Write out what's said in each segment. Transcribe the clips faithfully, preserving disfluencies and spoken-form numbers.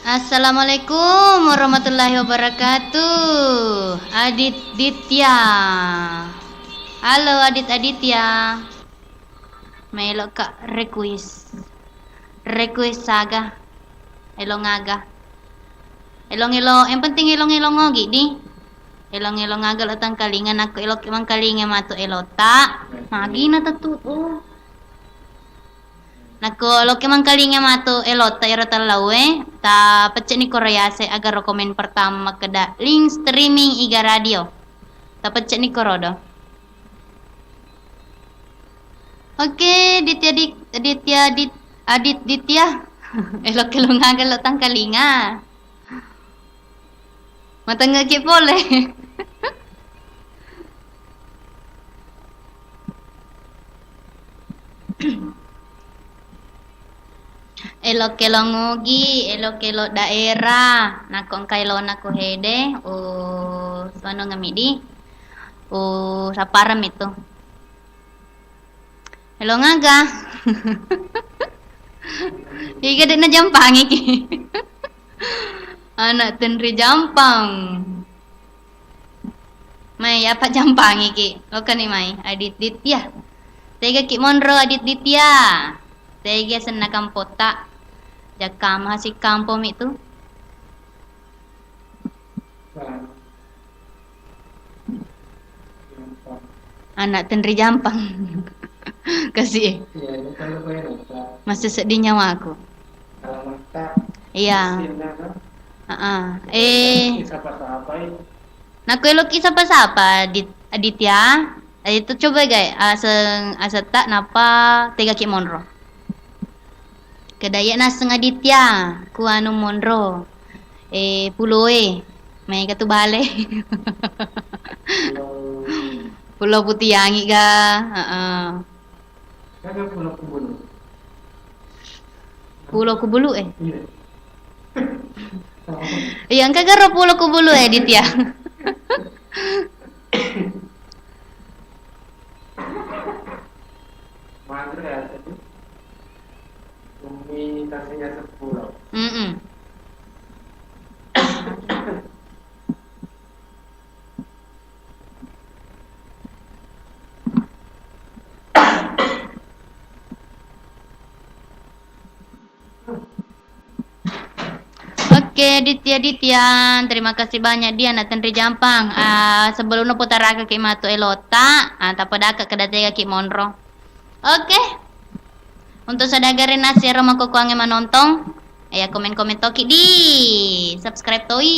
Assalamualaikum warahmatullahi wabarakatuh. Adit Ditya. Halo, Adit Aditya. Maelo ka request. Request aga. Elong aga. Elong-elong, yang penting elong-elong ogi di. Elong-elong aga lo tangkalinga, nakko eloki mangkalinga matu elota. Magina tetu. Oh. Nakko loki mangkalinga matu elotta ero tellaue, ta pecce'ni koro yase agaro komen pertama makkeda link streaming Iga Radio. Ta pecce'ni korodo. Oke, Ditya Dit-, Ditya Dit-, Adit Ditya. Elok-elok aga lo tangkalinga. Matengngeki pole. Elok-elok ngogi, elok-elok daerah, nakko engka elona ku hede, u suanungeng mi di, u sappareng mi tu. Elong aga. Iga de' najampangiki. Anak tenri jampang. Mai apa jampangiki. Lokani mai. Adit Ditya. Tegaki monro Adit Ditya. Tega senna kampotta. Jakka mahasik kampong mi tu. Anak tenri jampang. Kasi. Masih sedih nyawaku. Iya. Heeh. Eh. Nakko eloki sapa-sapa, Dit-, Aditya. Eh, itu coba ga, aseng, asetta nappa tegaki monro. Kedaya naseng Aditya, ku anu monro. Eh, puloe. Maega tu bale. Pulo Putiangi ga, heeh. Pulo Kubulu, eh. Iya, engka garo Pulo Kubulu, eh, Ditya. Madre ya, jadi bumi kasihnya sepuluh. Mm-mm. Oke, Ditya Ditya, terima kasih banyak di anak tenri jampang. Ah, sebelumnya putaraka ki matu elota, ah, tappa daka keda tega ki monro. Oke. Untuk sadagare nasero makokoange manontong, ya komen-komen toki di subscribe toi.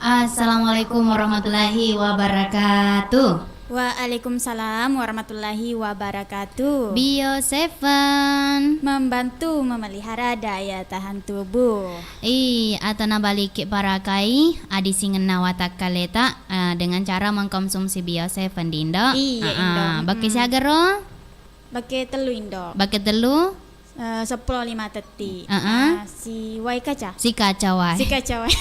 Assalamualaikum warahmatullahi wabarakatuh. Waalaikumsalam warahmatullahi wabarakatuh. Bio Seven. Membantu memelihara daya tahan tubuh. Ih, atau nabaliki parakai adisingenna watakkaleta, eh, dengan cara mengkonsumsi Bio Seven di Indo. Iya, ah, Indo. Ah, bakke siaga ro? Bakke tellu, Indo. Bakke tellu? Eh, seppulo lima tetti. Heeh. Ah, si wae kaca. Si kaca wae. Si kaca wae.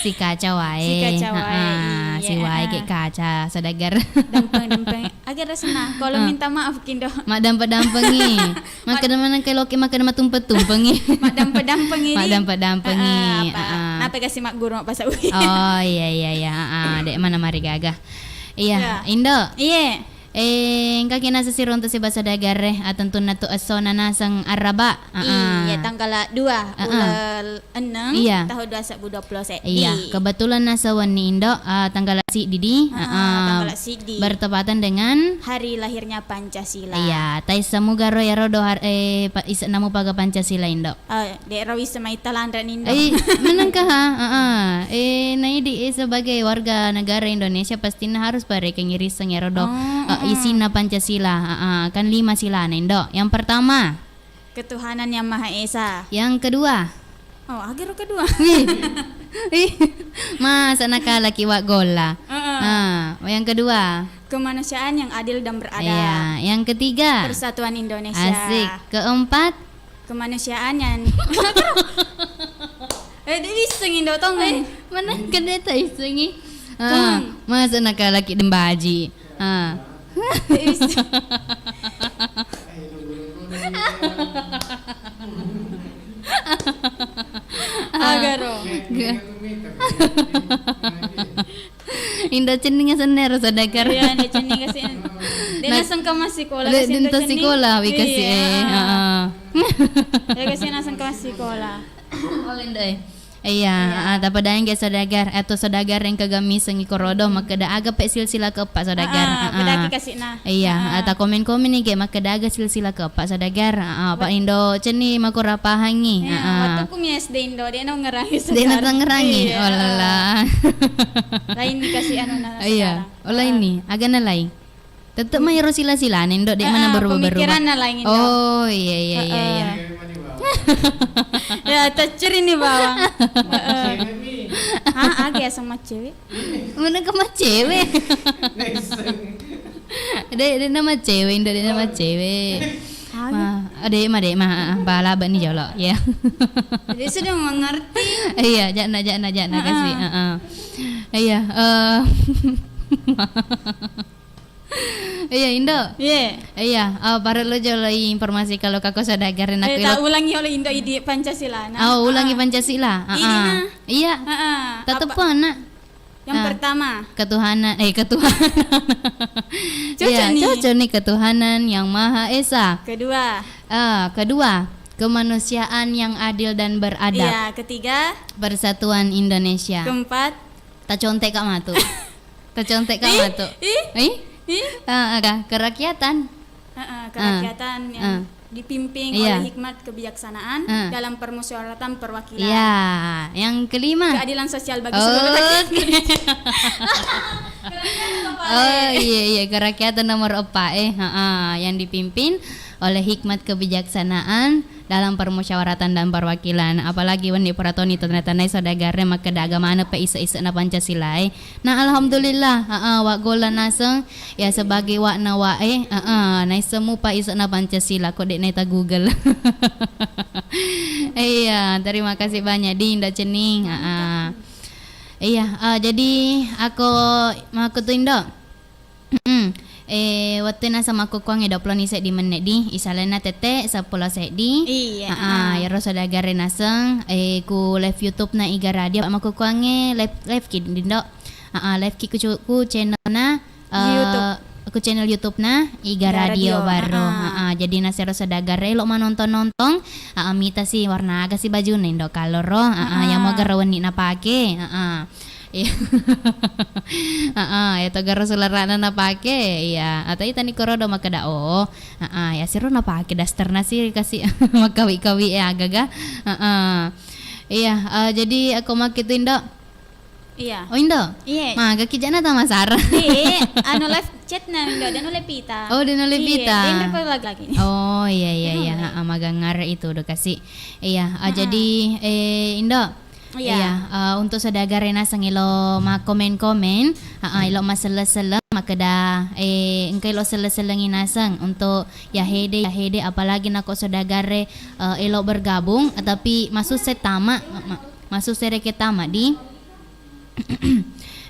Si kaca wae. Si kaca wae, heeh, iya, si wae heeh. Ke kaca, sadagare. Dempeng-dempeng. Agak senang. Kalau eh. Minta maaf, Kindo. Mak dampeng-dampengi. Makkeda maneng ke loki, makkeda matumpe-tumpengi. Mak dampeng-dampengi. Mak dampeng-dampengi. Heeh, apa? Heeh. Napa kasih mak guru mak pasau? Oh, iya, iya, iya. Heeh, dek mana mari gaga. Iya, iya. Indo. Iya. Eh, engkaki naseng siro untuk sibawa sadagare, ah, tentunna tu essona naseng Araba. Ah, ah. Iya, tanggal dua, ah, ah, uleng enneng, iya, tahun dua ribu dua puluh seddi. Iya, kebetulan naseng wenni Indo, ah, tanggal siddi di. Ah, ah, ah, tanggal siddi. Bertepatan dengan hari lahirnya Pancasila. Iya, taissa mugaro iyaro do har-, eh, pa-, ise'na mupaga Pancasila Indo. Eh, de' ro wisseng maita lanre ni Indo. Eh, menengka ha? Heeh. Eh, naidi, eh, sebagai warga negara Indonesia, pastinna harus parekengi risseng iyaro do, oh, eh, heeh, isinna Pancasila. Heeh, kan lima silana Indo. Yang pertama, ketuhanan Yang Maha Esa. Yang kedua. Oh, agaro kedua. Wih. Ih, masa nakalaki wa golla. Heeh. Ah, yang kedua? Kemanusiaan yang adil dan beradab. Iya, yang ketiga? Persatuan Indonesia. Asik. Keempat? Kemanusiaan yang Eh, de' isseng Indo tong. Eh, mana kena tak issengi? Ah, tong. Masa nakalaki dembaji. Ah. De' isseng. Agaro. Ga- Indo cenning sennero sadagar. Iya, Indo cenning kasi. De' nasengka massikola kasi Indo cenning. Sikola wi kasi, eh. Heeh. Ya kasi nasengka massikola. Oleh Indo, eh. Iya, ah, tapi daeng ge sadagar, atau sadagar yang kegamisengi korodo, makkeda aga pe silsilah keempat sadagar. Ah, ah, pedaki kasina. Iya, ah, ta komen-komen ni ge makkeda aga silsilah keempat sadagar. Ah, Pak Indo cenning makura pahangi. Iya, ah, ah. Waktu ku mi S D Indo, de' na ngerangi. De' na ngerangi. Iya, oh, lala. Lain dikasih anu na. Iya, sekarang. Oh, lain ni. Agana lain. Tetep mai ro sila-silana Indo, de' mana berubah-berubah. Pemikiranna lain Indo. Oh, iya, iya, iya, iya. Ya, tacceri ni bawang. Heeh. Hah, agi aseng maccewe? Mana ke maccewe? De', de' nama cewe, Indo, de' nama cewe. Agi. Ma, de' ma, de' ma, ah, ah, bala bani jolo, ya. Jadi sudah mengerti. Iya, jana, jana, jana, kasih, heeh. Iya, eh, Iya, Indo. Iya. Iya, eh, parellu jolo i informasi kalau kako sadagar nak. Eh, ta ulangi oleh Indo idi Pancasila. Nah. Oh, ulangi Pancasila. Heeh. Iya. Heeh. Tetep apa? Yang pertama. Ketuhanan, eh, ketuhanan. Cocok nih. Iya, cocok nih, ketuhanan yang Maha Esa. Kedua. Ah, kedua, kemanusiaan yang adil dan beradab. Iya, ketiga. Persatuan Indonesia. Keempat. Tacontek ka matu. Tacontek ka matu. Ih, ih, ih. Ah, aga, kerakyatan. Heeh, kerakyatan yang dipimpin oleh hikmat kebijaksanaan dalam permusyawaratan perwakilan. Iya, yang kelima. Keadilan sosial bagi seluruh rakyat Indonesia. Oh, iya, iya, kerakyatan nomor empat, eh, heeh, yang dipimpin oleh hikmat kebijaksanaan dalam permusyawaratan dan perwakilan. Apalagi wenni pura toni tana-tanai saudagarre makkeda aga maneng pe ise-isena Pancasilae. Nah, alhamdulillah, heeh, wa golla naseng, ya, sebagai wa'na wa e, heeh, naisseng mupa isena Pancasila, ko de' naita Google. Iya, terima kasih banyak, Di, Indo Cenning, heeh. Iya, eh, jadi ako makkutu Indo. Mm-mm. Eh, wettu naseng makkukkuangnge dua puluh ni seddi menne' di, isalena tette seppulo seddi. Iya. Ah, ah, iyaro saudagarre naseng, eh, ku live YouTube na Iga Radio, makkukkuangnge live, live ki, Dindo. Ah, ah, live ki ku cu-, ku channel na, eh, YouTube. Ku channel YouTube na Iga Radio Barro. Ah, ah. Ah, ah, jadi nasero saudagarre lo manonton-nontong, ah, ah, mita si warna aga si bajunna Indo kaloro. Ah, ah, iya, moga ro wenni napake. Ah, ah. Iya. Heeh, iya to garo sulara'na napake, iya. Atau itani korodo makkeda, oh, heeh, iya siro napake dasterna si kasi makkawi-kawi e agaga. Heeh. Iya, eh, jadi ako makkitu Indo. Iya. Oh, Indo? Iya. Maga ki jana tamasara. Iya, anu live chat na Indo, de' nulle pita. Oh, de' nulle pita. Iya, de' nulle lagi-lagi. Oh, iya, iya, iya. Heeh, maga ngare itu do kasi. Iya, eh, jadi, eh, Indo. Iya. Iya, eh, untuk saudagarre naseng elo makkomen-komen, heeh, elo masselleng-selleng, makkeda, eh, engka elo selleng-sellengi naseng untuk ya hede, ya hede, apalagi nako saudagarre, eh, elo bergabung, tapi masusse tama, ma-, ma-, masusse reke tama di.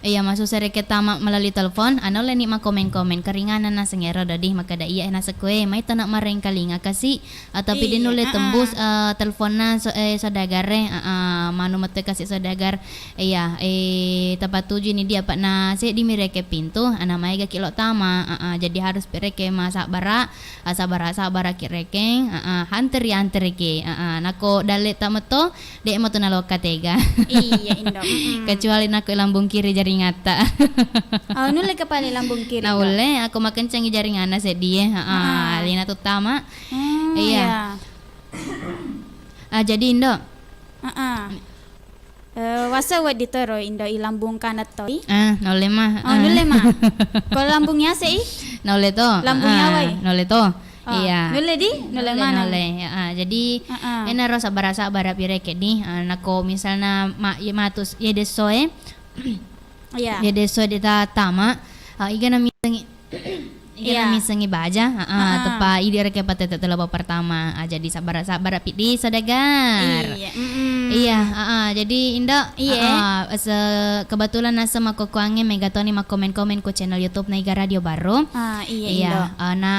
Iya, masusse reke tama melalui telepon, ana ulleni makkomen-komen, keringanan naseng ero dadi makkeda iya naseng kue, mai tana marengkalinga kasi, Ah, tapi de' nulle tembus, eh, telponna so-, eh, saudagarre, ah, ah, manu mette kasi saudagar. Iya, eh, tapatujuni dia, apa'na seddimi reke pintu, ana maega ki lo tama, ah, ah, jadi harus pi reke masabbara, ah, sabbara-sabbara ki rekeng, ah, ah, hanteri-hanteri ki, ah, ah, nako dalle ta metto, de' matu nalokka tega. Iya, Indo. Mm-mm. Kecuali nako lambung kiri jaringatta. Oh, nulle kepale lambung kiri, Indo? Naulle, ako makencengi jaringanna seddie, ah, ah, alena tu tama. Hmm, iya. Iya. Ah, jadi Indo. Heeh. Eh, wasa wedding toro Indo i lambung kanang toi? Ah, naulle ma. Oh, nulle ma. Ko lambung yase i? Naulle to. Lambung yawai? Naulle to. Oh, iya. Nulle di? Nulle maneng. Nulle, nulle. Ya, ah, jadi, ah, ah, enaro sabbara-sabbara pi rekeng di, ah, nako misalna ma-, iya matu s-, iya desso e. Iya. Iya desso de ta-, tama, ah, igana misengngi, igana, iya, misengngi baja, ah, ah, ah, teppa idi rekeng patette telepong pertama. Ah, jadi sabbara-sabbara pi di saudagar. Iya. Mm-mm. Iya, heeh. Jadi, Indo, iya, heeh, se-, kebetulan naseng makkokkoangnge mega toni makkomen-komen ku channel YouTube Naiga Radio Barru. Ah, iya, iya, Indo. Eh, na,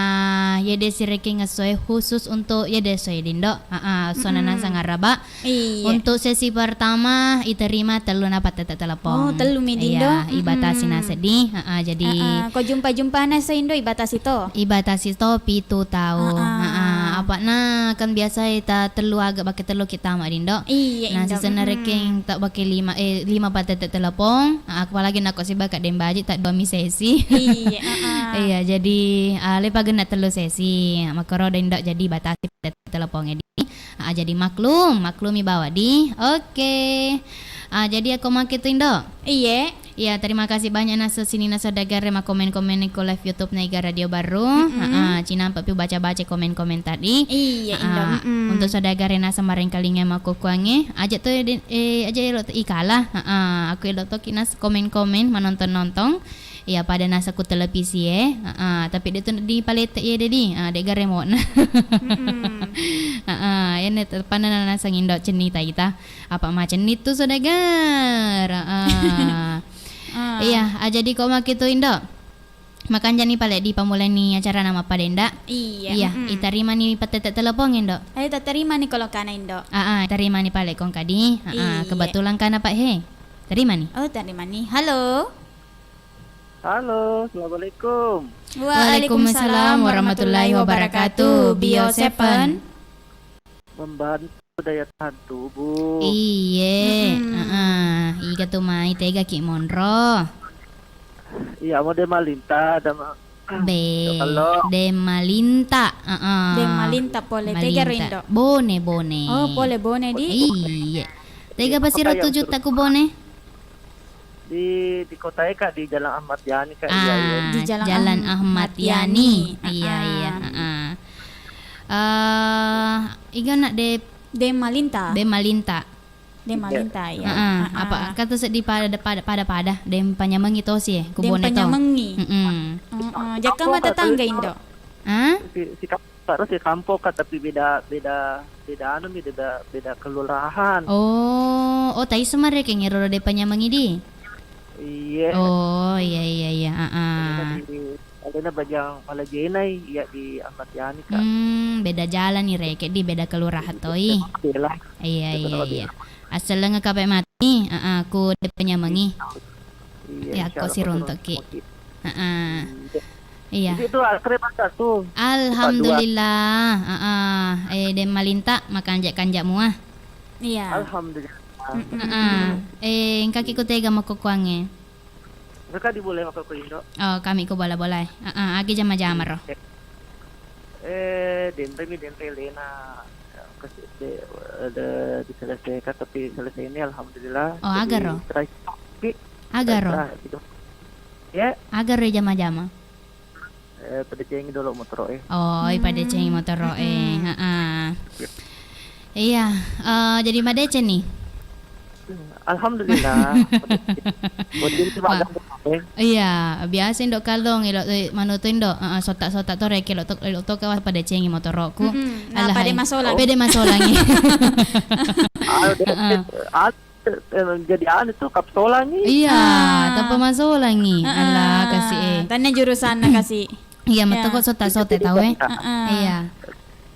yede sirekeng essoe khusus untuk yede essoe, Indo. Heeh, esso, mm-mm, naseng Araba. Iya. Untuk sesi pertama, iterima tellu na patette telepon. Oh, tellu mi, Indo. Iya, ibatasi, mm-mm, naseng di. Heeh, jadi, heeh, ko jumpa-jumpa naseng, Indo, ibatasi to. Ibatasi to pitu tau. Heeh. Heeh, apa'na kan biasa ta tellu aga, bake tellu kita ma, Indo. Iya, nah, Indo. Sisenna, mm-mm, rekeng ta bake lima, eh, lima patette telepon. Ah, apalagi nako sibaka deng baji, ta dua mi sesi. Iya, heeh. Iya, jadi, ah, lepa genna tellu sesi. Makkoro, Indo, jadi batasi patette telepon e di. Ah, jadi maklum, maklumi bawa di. Oke. Ah, jadi akko makkitu, Indo. Iye. Iya, terima kasih banyak naseng sininna saudagar e makkomen-komen ko live YouTube Naiga Radio Barru. Mm-mm. Heeh, cinampe pi baca-baca komen-komen tadi. Iya, Indo. Heeh. Mm-mm. Untuk saudagar e naseng marengkalinga makkokkoangnge, aja to de-, eh, aja elo to ikala. Heeh, aku elo toki naseng komen-komen, manonton-nonton. Iya, pada naseng ku televisi e. Heeh, tapi de to dipalette iye de di. Ah, de ga remote na. Mm-mm. Heeh, iyana teppana naseng Indo cenni ta ita. Apa macenni tu saudagar? Heeh. Ah. Iya, ah, jadi ko makkitu, Indo. Makanjani pale dipammulani acarana mappada, Indo. Iya, iya, mm-mm, itarimani patette telepong, Indo. Eh, tatarimani ko lokana, Indo. Ah, ah, tarimani pale ko engka di. Ah, ah, iya, kebetulan kana, Pak, he. Tarimani. Oh, tarimani. Halo. Halo, assalamualaikum. Waalaikumsalam warahmatullahi wabarakatuh. Bio Seven. Membantu daya tahan tubuh. Iye, mm-mm, heeh. Iga tu mai, tega ki monro? Iya, mau de malinta, ada ma-, be, halo. De malinta, heeh. De malinta pole, tega ro, Indo? Bone, bone. Oh, pole bone di? Iye. Tega pasiro tuju ta ku bone? Di, di kota e, Kak, di Jalan Ahmad Yani, Kak. Iya, iya. Ah, di Jalan Jalan Ahmad, Ahmad Yani. Yani. Iya, ah, iya, heeh. Eh, iga na de, de malinta. De malinta. De malinta, iya. Heeh. Ah, ah. Apa kata seddi pada, pada, pada, pada. De panyamengi tosi e, ku bone to. De panyamengi. Mm-mm. Heeh. Jakka ma tetangga, Indo. Ah? Si, si Pak, terus ya kampong, Kak, tapi beda, beda, beda anu mi, beda, beda kelurahan. Oh, oh, taisu marekeng ero de panyamengi di? Iya. Oh, iya, iya, iya, heeh. Alena di, alena bajang pala jenai, iya di Ahmad Yani, Kak. Hmm, beda jalan ni rekeng di, beda kelurahan toi. Iya, iya, iya. Iya. Aselleng kape mati, heeh, ku de panyamengi. Iya, ya, ko sirontoki. Heeh. Hmm. Iya. Itu akhirnya masak tuh. Alhamdulillah. Heeh. Eh, de malinta makanja-kanja mua. Iya. Alhamdulillah. Mm-mm. Heeh. Eh, engkaki ku tega makkokkoangnge? Engka di bola makkokko, Indo. Oh, kami ku bola-bola e. Heeh, agi jama-jama ro. Eh, denre mi, denre lena. Kasi-, de-, de-, diselesaikan, tapi selesai ini alhamdulillah. Oh, aga ro? Terakhir. Aga ro? Terakhir, gitu. Ya. Aga ro jama-jama? Eh, padecengi dolo motoro e. Oh, ipadecengi motoro e. Mm-mm. Heeh. Iya, eh, jadi madeceng ni? Alhamdulillah. Bocil tu. Wah. Magang tu, eh. Iya, biasa Indo kalong, elo, eh, manu tu Indo, heeh, sotak-sotak to rekeng, elo to, elo to ka padecengi motoroku. Mm-mm. Nah, alahai. Pade masolang. Pede masolangi. Ah, udah, heeh. Ah, Eh, jadi anu tu, kapsolangi. Iya, ah, tanpa masolangi. Heeh. Alah, kasi e. Tania jurusanna, kasi. Iya, iya, metto ko sota-sota tau e. Heeh. Iya.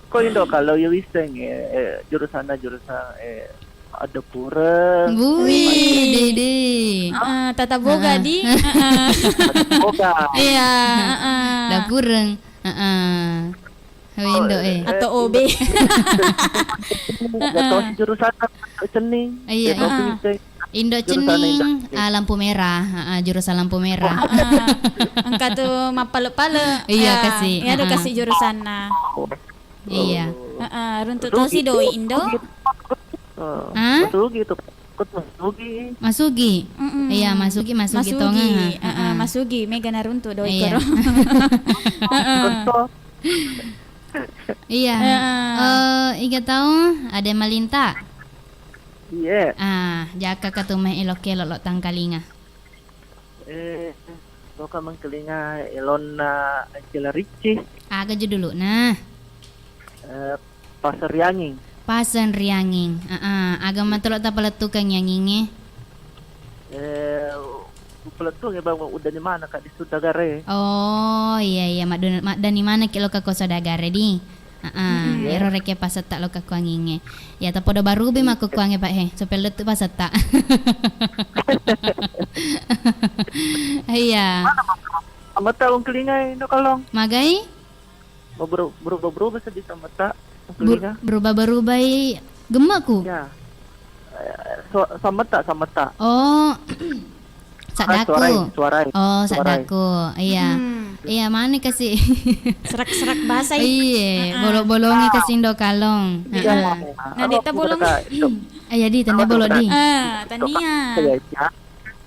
Ko Indo kalau ya wiseng, eh, eh, jurusanna jurusan, eh, ada pureng. Wih, dede. Heeh, tata boga di. Heeh. Tata boga. Iya, heeh. Dapureng. Heeh. Hoi, Indo, eh. Atau O B. Heeh. Jurusan cenning. Iya, iya. Indo cenning, ah, lampu merah. Heeh, jurusan lampu merah. Heeh. Engka tu mappale-pale. Iya, kasi. Iya, do kasi jurusanna. Iya. Heeh, runtuk tosi doi, Indo. Hah? Masugi tu. Masugi. Mm-mm. Iya, masugi, masugi tongeng. Heeh, masugi. Mega naruntuk doi koro. Iya. Heeh. Terus to. Iya. Heeh. Eh, iga tau? Ada Malinta? Iya. Ah, jaka ka tu meh elok-elok lo tangkalinga. Eh, loka mengkalinga elonna Angela Ricci. Aga judulna? Eh, Paseng Rianging. Paseng Rianging. Heeh, aga matolo tapalettukeng angingnge? Eh, upalettungi bang uddani maneng ka di Sudagare. Oh, iya, iya, maddun-, maddani maneng ki loka ko Sudagare di. Heeh, iya. Ero rekeng pasetta loka ko angingnge. Ya, tapodo barubi makkukuangnge, Pak, he, supaya lettu pasetta. Iya. Amata ungkelingai no kalong. Magai? Mau beru-, berubah-berubah sedih sama tak Bu-, ungkelinga. Berubah-berubah i gemmeku. Ya. Eh, so-, sama tak, sama tak. Oh. Saddaku. Ah, suarai, suarai. Oh, suarai. Saddaku. Iya. Hmm. Iya, mana kasih. Serak-serak bahasa i. Iya, heeh. Bolong-bolongi kasih ndo kalong. Iya. Heeh. Nah, dita bolong. Iya, di, tanda bolong, di. Ah, tania. Iya, iya.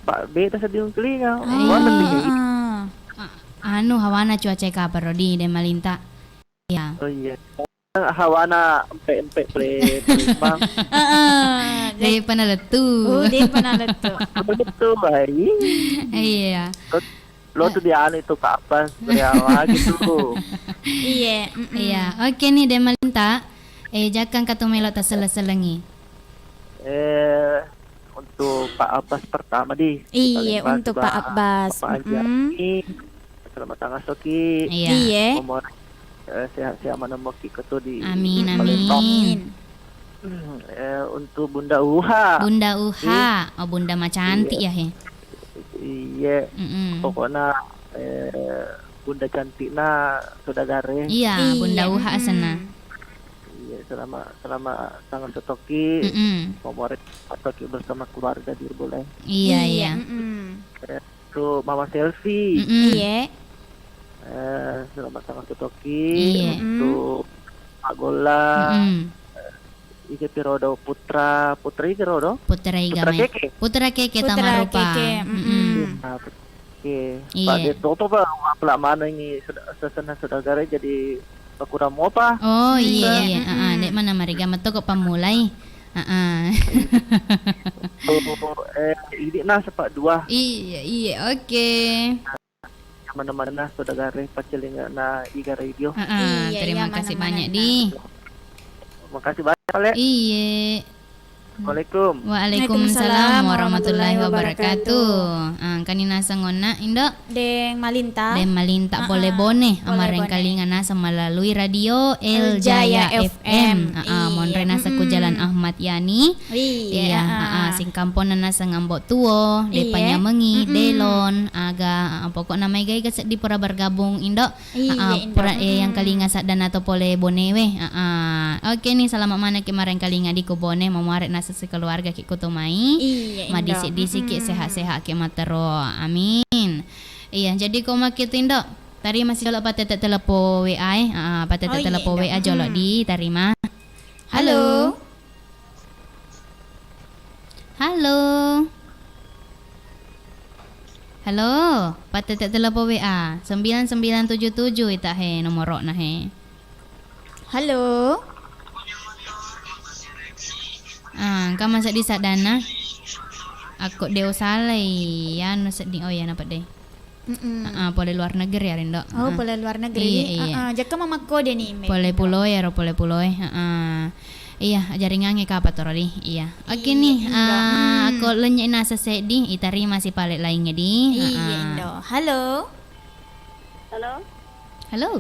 Pak, beta sedih ungkelinga. Iya. Mana nih? Ah, anu, hawana cuaca kaparo di, de Malinta. Iya. Oh, iya. Hawana empe-empe ple-, Palembang. Heeh. De pernah lettu. Oh, de pernah lettu. Lettu, ai. Iya. Lo, lo tuh di anu itu kapas, ya, wah, gitu. Iya, mm-mm. Iya, oke nih, de Malinta. Eh, jakang katu melo tasele-selengi. Eh, untuk Pak Abbas pertama di, di Palembang juga, untuk Pak Abbas. Bapak Anjani, selamat tanggal soki. Iya. Iya. Umur, eh, sehat-sehat mana moki ketu di Palembang. Amin, amin. Hmm, eh, untuk Bunda Uha. Bunda Uha. Iya. Oh, Bunda mah cantik ya, he. Iya. Mm-mm. Pokoknya, eh, Bunda cantikna Sudagare. Iya, Bunda Uha asenna. Iya, selama, selama tanggal setoki, mm-mm, mau muare setoki bersama keluarga di Bulai. Iya, iya, iya. Mm-mm. Eh, tuh Mama Selfie. Mm-mm. Iya. Eh, selamat tanggal setoki. Iya. Mm-mm. Untuk Pak Golla. Mm-mm. Eh, ike pirodo putra, putra ike rodo? Putra iga mai. Putra Keke. Putra Keke. Putra Tamarupa. Keke, mm-mm. Mm-mm. Iya, Pak. Oke. Iya. Pak, de topa, Pak, apala manengi sed-, sesena Sudagare jadi pakurang mopa. Oh, iya, iya, iya. Heeh, mm-mm. Dek mana mariga meto kok pamulai. Heeh. Oh, eh, ini nah sepak dua. Iya, iya, oke. Mana-mana Sudagare paccelinga na Iga Radio. Heeh, iya, terima kasih banyak, di. Makasih banyak, Le. Iya. Assalamualaikum. Waalaikumsalam warahmatullahi wabarakatuh. Ah, engkani naseng onna, Indo? Deng Malinta. Deng Malinta, ah, pole Bone, pole Bone. Amarengkalinga naseng melalui radio El Jaya F M. Ah, iya. Monre naseng ku Jalan Ahmad Yani. Iya, ah, ah, singkamponna naseng Ambo Tuo, de panyamengi, mm-mm, Delon, aga, ah, pokokna maega-ega seddi pura bergabung, Indo. Iya, ah, Indo. Pura, eh, yang kalinga saddanna to pole Bonewe. Ah, ah. Oke nih, selamat maneng ki marengkalinga di ku Bone, mau muare naseng sekeluarga ki kutu mai. Iya, Indo. Madisik-disik ki, mm-mm, sehat-sehat ki matero. Amin. Iya, jadi ko maki tu, Indo. Tadi masih kalau patete telepo W A, eh. Ah, ah, patete telepo W A jolo di tarima. Halo. Halo. Halo, patete telepo W A, sembilan sembilan tujuh tujuh ita he nomoro'na he. Halo. Ah, engka maseddi saddanna. Akko de' usalai, anu seddi, oh iya, napa de'? Mm-mm. Ah, ah, pole luar negeri ya, Rindo. Oh, ah, pole luar negeri. Iya, iya. Ah, ah, jakka mamakko de' ni, me. Pole pulo ya, ro pole pulo e. Ah, ah. Iya, jaringangnge kapa toro di. Iya. Oke nih, Indo. Ah, hmm, akko lenye' nasa seddi, itarima si pale laingnge di. Iya, ah, ah. Indo. Halo. Halo. Halo.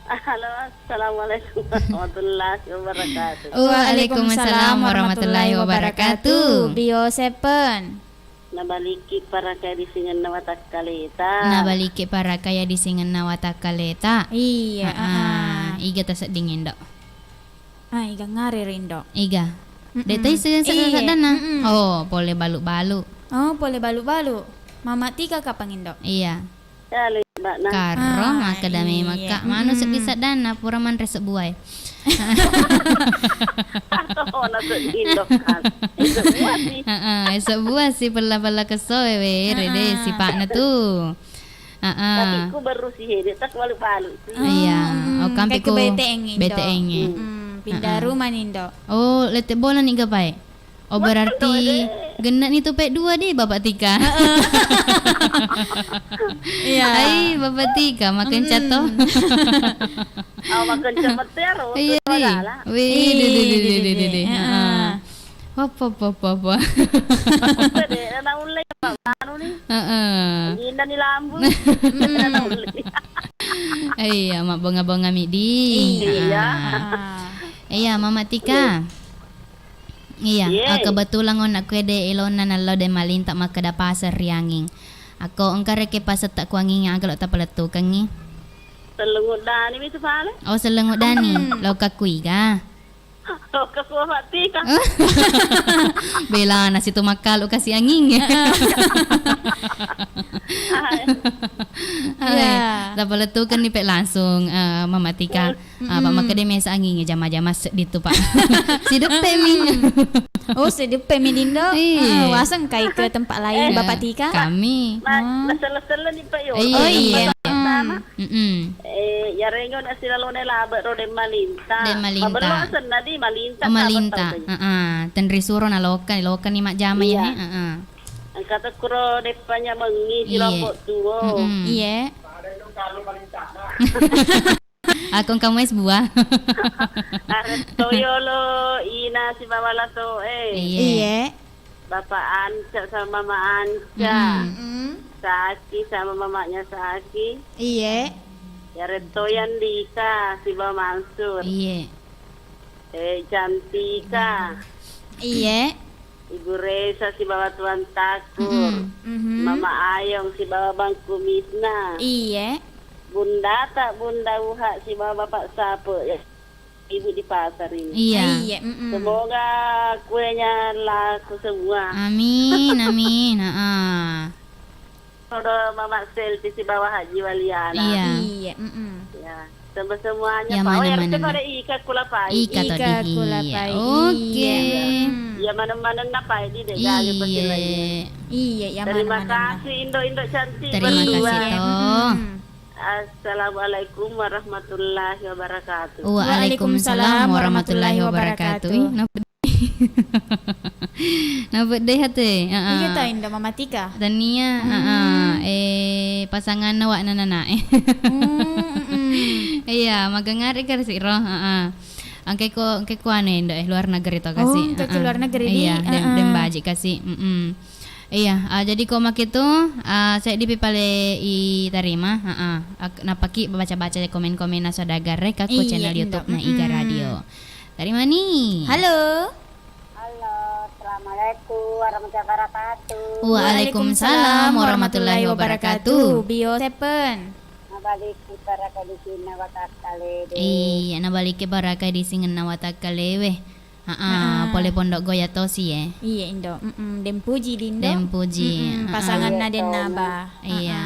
Halo, assalamualaikum warahmatullahi wabarakatuh. Waalaikumsalam warahmatullahi wabarakatuh. Bio Seven. Nabaliki parakaya disingenna watakkaleta. Nabaliki parakaya disingenna watakkaleta. Iya, ah, ah, ah. Iga tasedding, Indo? Ah, iga ngare, Rindo? Iga. Mm-mm. De' tai se-, se-, iya, saddanna? Mm-mm. Oh, pole balu-balu. Oh, pole balu-balu. Mama tiga kapang, Indo? Iya. Ya, le, Mbak, nah. Karo, ah, makkeda memang, iya. Kak. Manu seddi saddanna, pura manre sebbuae. Atau na seddi, Indo, kan. Sebbua sih. Heeh, sebbua sih, pella-pella kesso, we, we, rede, heeh, sipakna tu. Heeh. Tapi ku baru si hede, tak balu-balu si. Iya. Oh, mm, oh, kampe kayak ku ke B T N, Indo. B T N. Mm, pindah rumah nih, Indo. Oh, lete bola nih, gapai? Oh, berarti genna ni tu pek dua di Bapak Tika. Iya. Hai, Bapak Tika, makan cato. Oh, makan cato ya, iya, di. Wih, di, di, di, di, di, di. Heeh. Apa, apa, apa, apa. Apa deh, anak ulai, anu nih. Heeh. Gina nih lambu. Anak ulai. Iya, mak bonga-bonga midi. Iya. Heeh. Iya, Mama Tika. Iya, eh, kebetulan onna kuede elonna nallo de malinta makkeda paseng rianging. Akko engka rekeng pasetta kuanging aga lo tapalettukengngi? Selleng uddani mi tu pale. Oh, selleng uddani. Lo kakkuiga? Lo kakku Mama Tika. Bela nasi tu makkalu kasi anging. Iya. Tapalettukenni pe langsung, eh, Mama Tika. Ah, Pak, makkeda mesa anging jama-jama seddi tu, Pak. Sideppe mi. Oh, sideppe mi dindo. Iya. Ah, waseng kai ke tempat lain, Bapak Tika? Kami. Naselle-selle ni, Pak, yo. Iya, oh, iya. Mm-mm. Eh, yarengo na silalone labe ro de malinta. De malinta. Mabello asenna di malinta. Oh, malinta. Heeh. Tenri suro na loka, loka ni majjama ya, heeh. Engka tekkuro deppanya mengi si lombok tuo. Mm-mm. Iya. Akong kamu es buah. Aretto yolo ina sibawa lato e. Iye. Iye. Bapak Anca sama Mama Anca. Mm. Mm. Saki sama mamanya Saki. Iye. Yaretto Yandika sibawa Mansur. Iye. Eh, Cantika. Iye. Ibu Resa sibawa Tuan Takur. Mm-mm. Mhm. Mama Ayong sibawa Bang Kumisna. Iye. Bundata, Bunda Uha sibawa Bapak Sape, ya, Ibu di pasar ini. Iya. Iya, mm-mm. Semoga kuenya laku semua. Amin, amin. Heeh. Todo Mama Selfie sibawa Haji Waliana. Iya. Iya, mm-mm. Ya, semua-semuanya, ya, Pak. Oh, mana, ya, mana, mana. Pada Ika Kulapai. Ika, Ika Kulapai. Oke. Iya. Mm. Ya, mana-mana napai di dek. Iya. Iya, ya, terima kasih, Indo-Indo cantik. Terima kasih, toh. Mm-mm. Assalamualaikum warahmatullahi wabarakatuh. Waalaikumsalam warahmatullahi wabarakatuh. Ih, napa Nabedde hate, heeh. Iya ta, Indo Mama Tika. Tania, heeh. Eh, pasanganna wa nananae. Hmm, mm-mm. Iya, magangare ka siro, heeh. Angke ko, angke ko anu, Indo, eh, luar negeri to kasi. Oh, angke ke luar negeri di, iya, dem, heeh. Dem baji kasi. Mm-mm. Iya, ah, jadi ko make tu, ah, seddi pi pale i tarima, heeh. Ak-, napaki baca-baca komen-komen na saudagar e ka ko channel YouTube na Iga Radio. Tarima ni. Halo. Halo, assalamualaikum warahmatullahi wabarakatuh. Waalaikumsalam warahmatullahi wabarakatuh. Bio sepen. Nabalikki baraka di sinna watakkale de. Iya, nabalikki baraka di singenna watakkalewe. Haa, pole Pondok Goya tosi e. Iya, Indo. Mm-mm, Dempuji di Indo. Dempuji. Mm-mm, pasanganna Dennaba. Iya.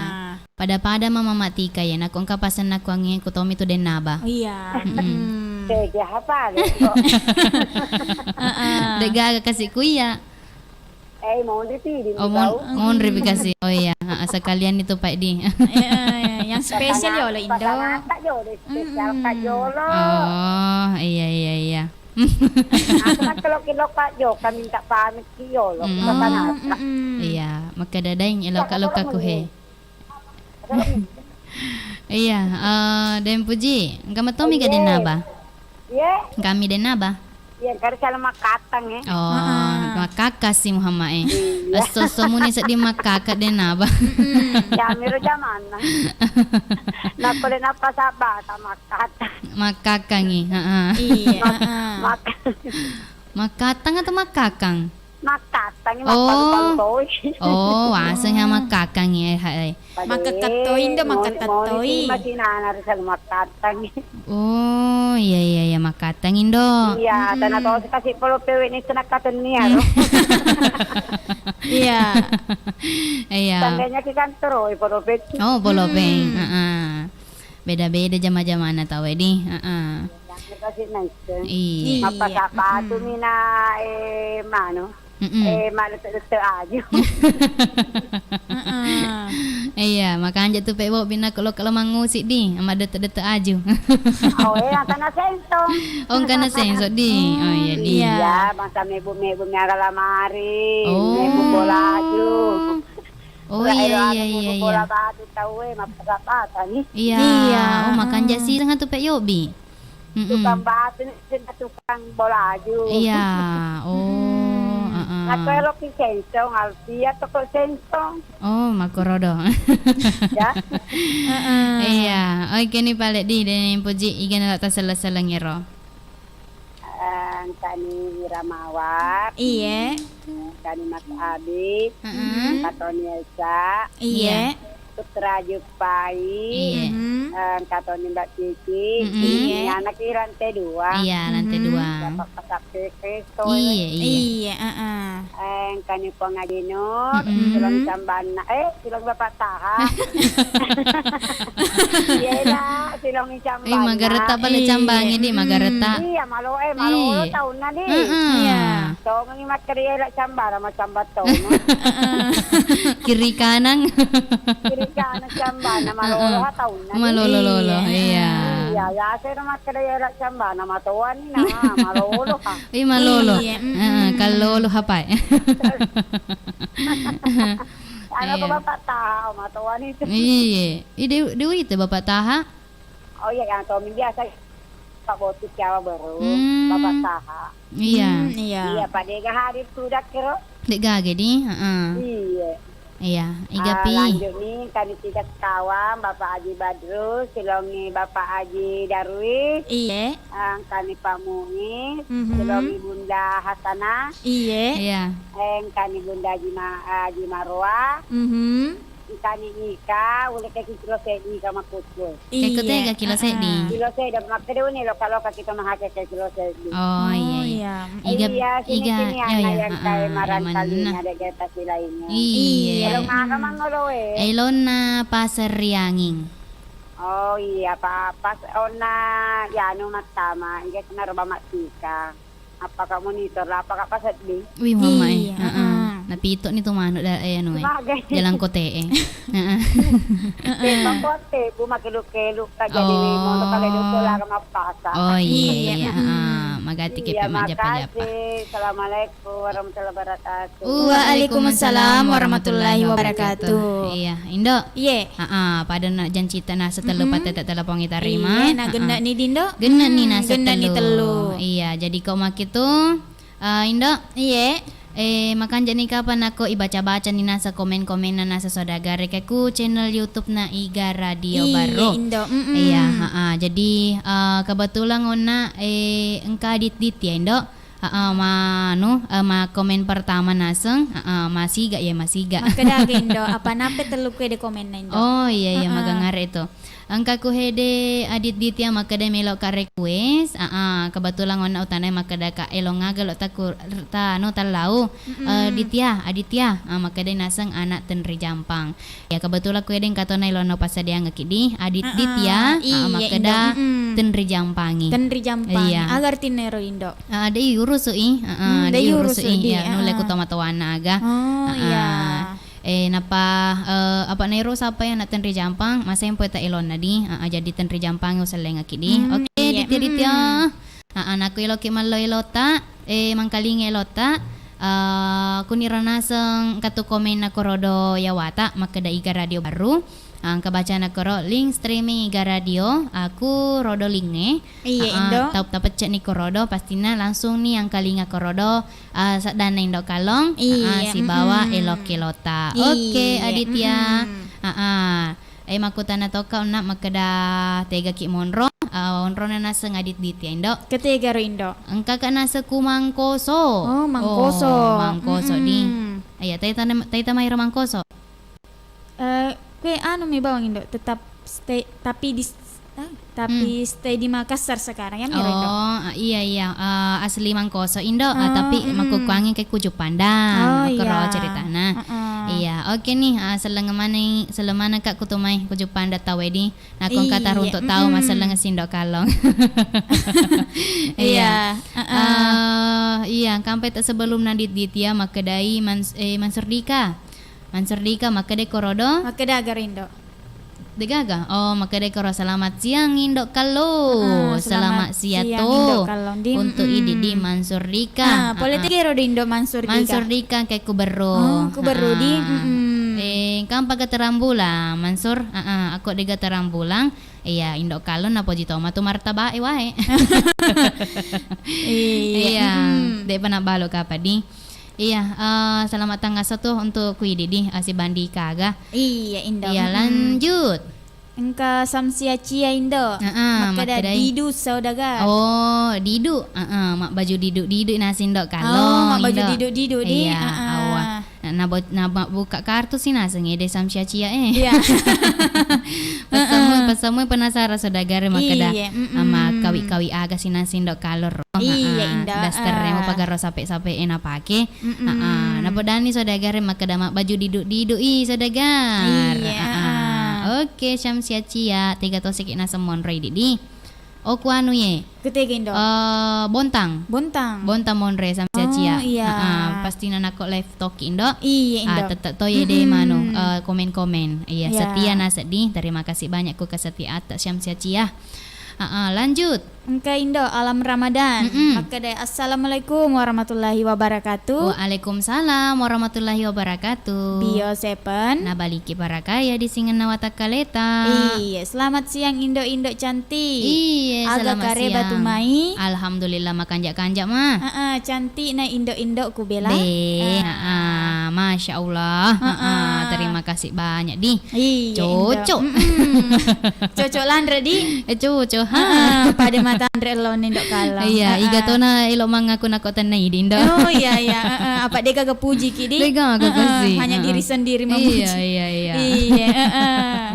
Pada-pada ma Mama Tika ye, nako engka pasenna kuangnge ku tomi tu Dennaba. Iya. Mm-mm. Tega apa le kok? Heeh. Degaga kasi ku iya. Eh, monri pi di. Oh, mon-, monri pi kasi. Oh iya, heeh, sekalian itu Pak di. Iya, iya, yang spesial ya Allah Indo. Pasangan tak jolo, spesial tak jolo. Oh, iya, iya, iya. Aku kan kalau kilo Pak Jo, kami minta pamit ki yolo. Mm. Pasangan. Mm-mm. Iya, maka dadaing eloka-loka ku he. Iya, eh, Dempuji, engka matomi ga Dennaba? Iya. Kami Dennaba? Iya, engka sala makkatang e. Oh, makkakka si Muhammad e. Iya. Esso-esso muni seddi makkakka Dennaba. Mm-mm. Ya, miro jamanna. Napole nappa sabata makkatang. Makkakkangi, heeh. Iya, heeh. Mak-, makkatang atau makkakang? Makkattangi, oh, mappalu-palu toi. Oh, waseng ya makkakkangi, eh, hai. Makkakkattoi, Indo, makkakkattoi. Masinana ri sala makkattangi. Oh, iya, iya, iya, makkattangi, Indo. Iya, tana to kasi polo pewe ni tena katenni aro. Iya. Iya. Tandanya ki kantor, oi, polo pe. Oh, polo pe. Heeh. Beda-beda jama-jamana tau e di. Heeh. Iya. Mappasapatu mina, eh, manu. Mm-mm. Eh, maddette-dette aju. Heeh. Iya, makanja tu Pek Bobby nakko lokka lo mangusi di, maddette-dette aju. Oh, eh, angkana sensong. Oh, angkana sensong di. Oh, iya di. Iya. Iya, bangsa mebbu-mebbu mi aga lamari, oh, mebbu bola aju. Oh, iya, iya, iya, iya. Bola batu tau, eh, mappasa-pasa ni. Iya. Iya. Oh, makanja si dengan tu Pek Yobi. Mm-mm. Tukang batu ni, tukang bola aju. Iya. Oh, heeh. Nakko eloki sensong, Alfia toko sensong. Oh, makkorodo. Ya. Heeh. Iya. Oke ni pale di, de puji, iga nala tasella-selleng ero. Eh, engkani Wira Mawar. Iye. Engkani Mas Abi. Heeh. Katoni Elsa. Iye. Putra Juppai. Iye. Mhm. Eh, engkatoni Mbak Cici. Mhm. Iye. Ini anak di lantai dua. Iya, lantai dua. Bapak Pasak Pepe, Iye, iye. Iye, heeh. Eh, engkani Puang Ajino, mm-mm, silong cambanna. Eh, silong Bapak Taha. Iya, silong cambanna. Eh, magareta pale cambangi di, mm-mm, magareta. Iya, malo, eh, malo taunna di. Heeh. Iya. Tongengi makkeda ela cambara, macamba tongo. Heeh. Kiri kanan. Kiri kanan cambana, malolo ha taunna. Malolo-lolo, iya. Iya, ya, saya makkeda ela cambana, matoani na, malolo ha. Ih, malolo. Iya, mm-mm. Heeh, kallolo hapai. Anu ko Bapak Taha, matoani tu. Iya. Ih, de-, de uite Bapak Taha? Oh iya, yang suami biasa Pak Botik Jawa baru, hmm, Bapak Taha. Iya. Hmm, iya. Iya, Pak Dega hadir sudah kiro. Dek gage di, heeh. Iya. Iya, iga pi. Lanjut ni, kami tiga sekawan, Bapak Haji Badrus, silongi Bapak Haji Darwis. Iye. Engkani Pak Muiz, mhm, silongi Bunda Hasanah. Iye. Iya. Engkani Bunda Haji Ma-, Haji Marwa. Mhm. Engkani Ika, uleke kilo seddi Ika makkukku. Iya. Kilo seddi. Kilo seddi, makkeda uni loka-loka kita mahake ke kilo seddi. Oh, iya, iya. Iga, iya, sini, iga, sini, iya, anak iya, yang kayak marang kalinya ada jatah si lainnya. Iya. Kalau makan mangolo, eh. Elonna Pasar Rianging. Oh, iya, pa-, pas onna, ya, anu, mattama, iga kena roba mattika. Apakah monitor lah, apakah pas sedih? Wih, mama, eh. Iya, heeh. Napito ni tu manuk da-, eh, anu, eh. Jalan kote, eh. Heeh. Heeh. Teppa kote, bu, makeluk-keluk, tak jadi, oh, mono kale doko lah, mappasa. Oh, iya, iya, iya, heeh. Magati ke pe majjapa-japa. Makasih. Assalamualaikum warahmatullahi wabarakatuh. Waalaikumsalam warahmatullahi wabarakatuh. Iya, Indo. Iye. Heeh, pada na jancita na setellu patete telepon tarima. Iye, na genne ni Dindo. Genne ni na setellu. Iya, jadi ko makitu, eh, Indo. Iye. Eh, makanja ni kapan nako ibaca-baca ni nasa komen-komenna nasa saudagar ke ku channel YouTube na Iga Radio Baru. Indo. Iya, heeh. Jadi, eh, kebetulan onna, eh, engka dit-dit ya, Indo. Heeh, ma-, anu, eh, ma komen pertama naseng, heeh, masiga, ya, masiga. Makkeda aga Indo, apa nape tellu kue de komenna Indo? Oh, iya, iya, heeh, magangare itu. Engka ku hede Adit Ditya makkeda melo ka request, heeh, kebetulan onna utanai makkeda ka elong aga lo taku-, ta-, anu, tallau. Mm-mm. Eh, Ditya, Aditya, ah, makkeda naseng anak Tenri Jampang. Ya, kebetulan ku edeng katona ilona passadiangekki di Adit Ditya, iya, makkeda Indo. Tenri Jampangi. Tenri Jampangi. Iya. Aga artinna ero Indo? Ah, de urusu i, heeh, de urusu i. Ya, nulle ku tomatoanna aga. Oh, iya. Eh, napa, eh, apa nero sapa ya anak Tenri Jampang, masempo ta elonna di, heeh, jadi Tenri Jampangi usellengekki di. Hmm, oke, iya. Ditya, Ditya. Heeh, nakku eloki mallo elota, eh, mangkalinga elota, eh, kuniro naseng engka tu komenna korodo yawata makkeda Iga Radio Baru. Ah, engka bacana koro link streaming Iga Radio, aku rodo lingnge. Iya, Indo. Tap-, tapecce ni korodo, pastina langsung ni angkalinga korodo, ah, saddanna Indo Kalong, iya, sibawa elok elota. Oke, Aditya. Heeh. Eh, makkutana tokka onna makkeda tegaki monro, eh, onrona naseng Adit Ditya, Indo. Ketegaro, Indo? Engkaka naseng ku Mangkoso. Oh, Mangkoso. Oh, Mangkoso di. Iya, taita, taita mairo Mangkoso. Eh, kue anu mi bawang, Indo, tetap stay, tapi di, eh, tapi stay di Makassar sekarang ya, Miro, Indo? Oh, iya, iya. Eh, asli Mangkoso, Indo, eh, tapi makkukkuangi ke ku Juppandang. Oh, iya. Makkoro ceritana. Heeh. Iya, oke nih, ah, selleng maneng, selleng maneng Kak, kutumai, kujuppanda tau edi. Nakko engka taruntuk tau, mm-mm, maselleng sindo kallong. Iya. Iya, heeh. Eh, iya, engka ampai ta sebelumna di, di tia makkedai Mans-, eh, Mansur Dika. Mansur Dika, makkeda korodo? Makkeda aga rindo. Degaga? Oh, makkeda koro, selamat siang Indo Kallo. Ah, selamat siang, Indo Kallo. Di, untuk mm-mm, idi di Mansur Dika. Ah, pole tegi ro di Indo Mansur Dika. Mansur Dika kayak kuberro. Oh, kuberro di. Ah. Mm-mm. Eh, engka ampa ga terang bulang, Mansur? Ah, ah, ako dega terang bulang. Iya, Indo Kallo napoji toma tu martabak e wae. Iya, iya, mm-mm, de'pa nabalo kapa di. Iya, eh, selamat tangasso tu untuk ku idi di, eh, sibandi kaga. Iya, Indo. Iya, mm-mm, lanjut. Engka Samsia Cia, Indo. Heeh, makkeda makkedai. Didu saudagar. Oh, didu. Heeh, mabbaju didu-didu nasi, Indo. Kalo, oh, mabbaju Indo. Didu-didu di. Iya, heeh. Awa. Na, na bo-, na ma-, buka kartu si naseng ede Samsia Cia, eh. Iya. Pesammu, heeh, pesammu penasaran saudagar makkeda. Iya, mm-mm. Ama kawi-kawi aga si nasi, Indo, kalo ro. Iya, heeh. Indo, daster, eh, mo pagaro sape-sape e napake. Mm-mm. Heeh. Napodani saudagar e makkeda mabbaju didu-didu i saudagar. Iya, heeh. Heeh. Oke, Syamsia Cia, tega to siki naseng monro idi di. Oh, ku anu ye. Ketega, Indo? Eh, Bontang. Bontang. Bontang monro e Syamsia Cia. Oh, iya. Heeh. Pasti nanako live toki, Indo. Iya, Indo. Ah, tetep to ye de manu, eh, komen-komen. Iya, iya, setia naseddi. Terima kasih banyak ku kesetiaan Syamsia Cia. Heeh, lanjut. Engka Indo, Alam Ramadan. Mm-mm. Makkeda, "Assalamualaikum warahmatullahi wabarakatuh." Waalaikumsalam warahmatullahi wabarakatuh. Bio Seven. Nabaliki parakaya di singenna watakkaleta. Iya, selamat siang Indo-Indo cantik. Iya, selamat siang. Aga kareba tu mai? Alhamdulillah, makanja-kanja ma. Heeh, cantik na Indo-Indo ku bela. Be, heeh, heeh, Masya Allah. Heeh, heeh, terima kasih banyak di. Iya, Indo. Cocok. Mm-mm. Cocok lanre di. Eh, cocok, ha? Heeh, pada mata anre lo Indo Kalong. Iya, heeh, iga tona elo mangaku nako tenna idi, Indo. Oh, iya, iya, heeh. Apa dega ga puji ki di? Dega ga puji. Heeh, hanya diri sendiri memuji. Iya, iya, iya. Iya, heeh.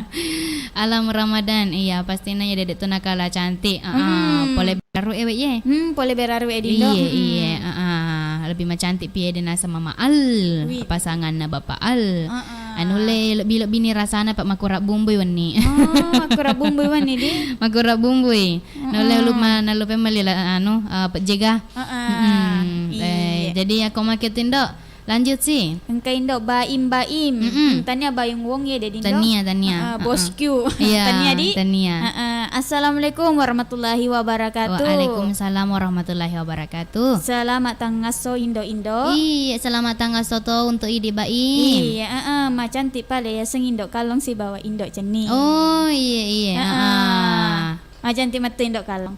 Alam Ramadan, iya, pastina ya dedek tu nakala cantik. Heeh, hmm, pole beraru ewe ye. Hmm, pole beraru e di, Indo. Iya, mm-mm, iya, heeh. Lebih macantik pi ede naseng Mama Al. Wih. Pasanganna Bapak Al. Heeh. Anu le lebbi-lebbi ni rasana pa makurang bumbui wenni. Oh, makurang bumbui wenni di? Makurang bumbui. Heeh. Nulle uluk ma-, nallupe melli la-, anu, eh, pejjega. Heeh. Mm-mm. Eh, iya, jadi ako make tu, Indo, lanjut si. Engka Indo Baim Baim. Mm-mm. Hmm, tania Bayung Wong ye de di, Indo? Tania, tania. Heeh, heeh, bosku. Iya, tania di? Tania. Heeh. Assalamualaikum warahmatullahi wabarakatuh. Waalaikumsalam warahmatullahi wabarakatuh. Selamat tangasso Indo-Indo. Iya, selamat tangasso to untuk Idi Baim. Iya, heeh, macantik pale yaseng Indo Kallong sibawa Indo Cenning. Oh, iya, iya. Heeh. Heeh. Macantik metto Indo Kallong.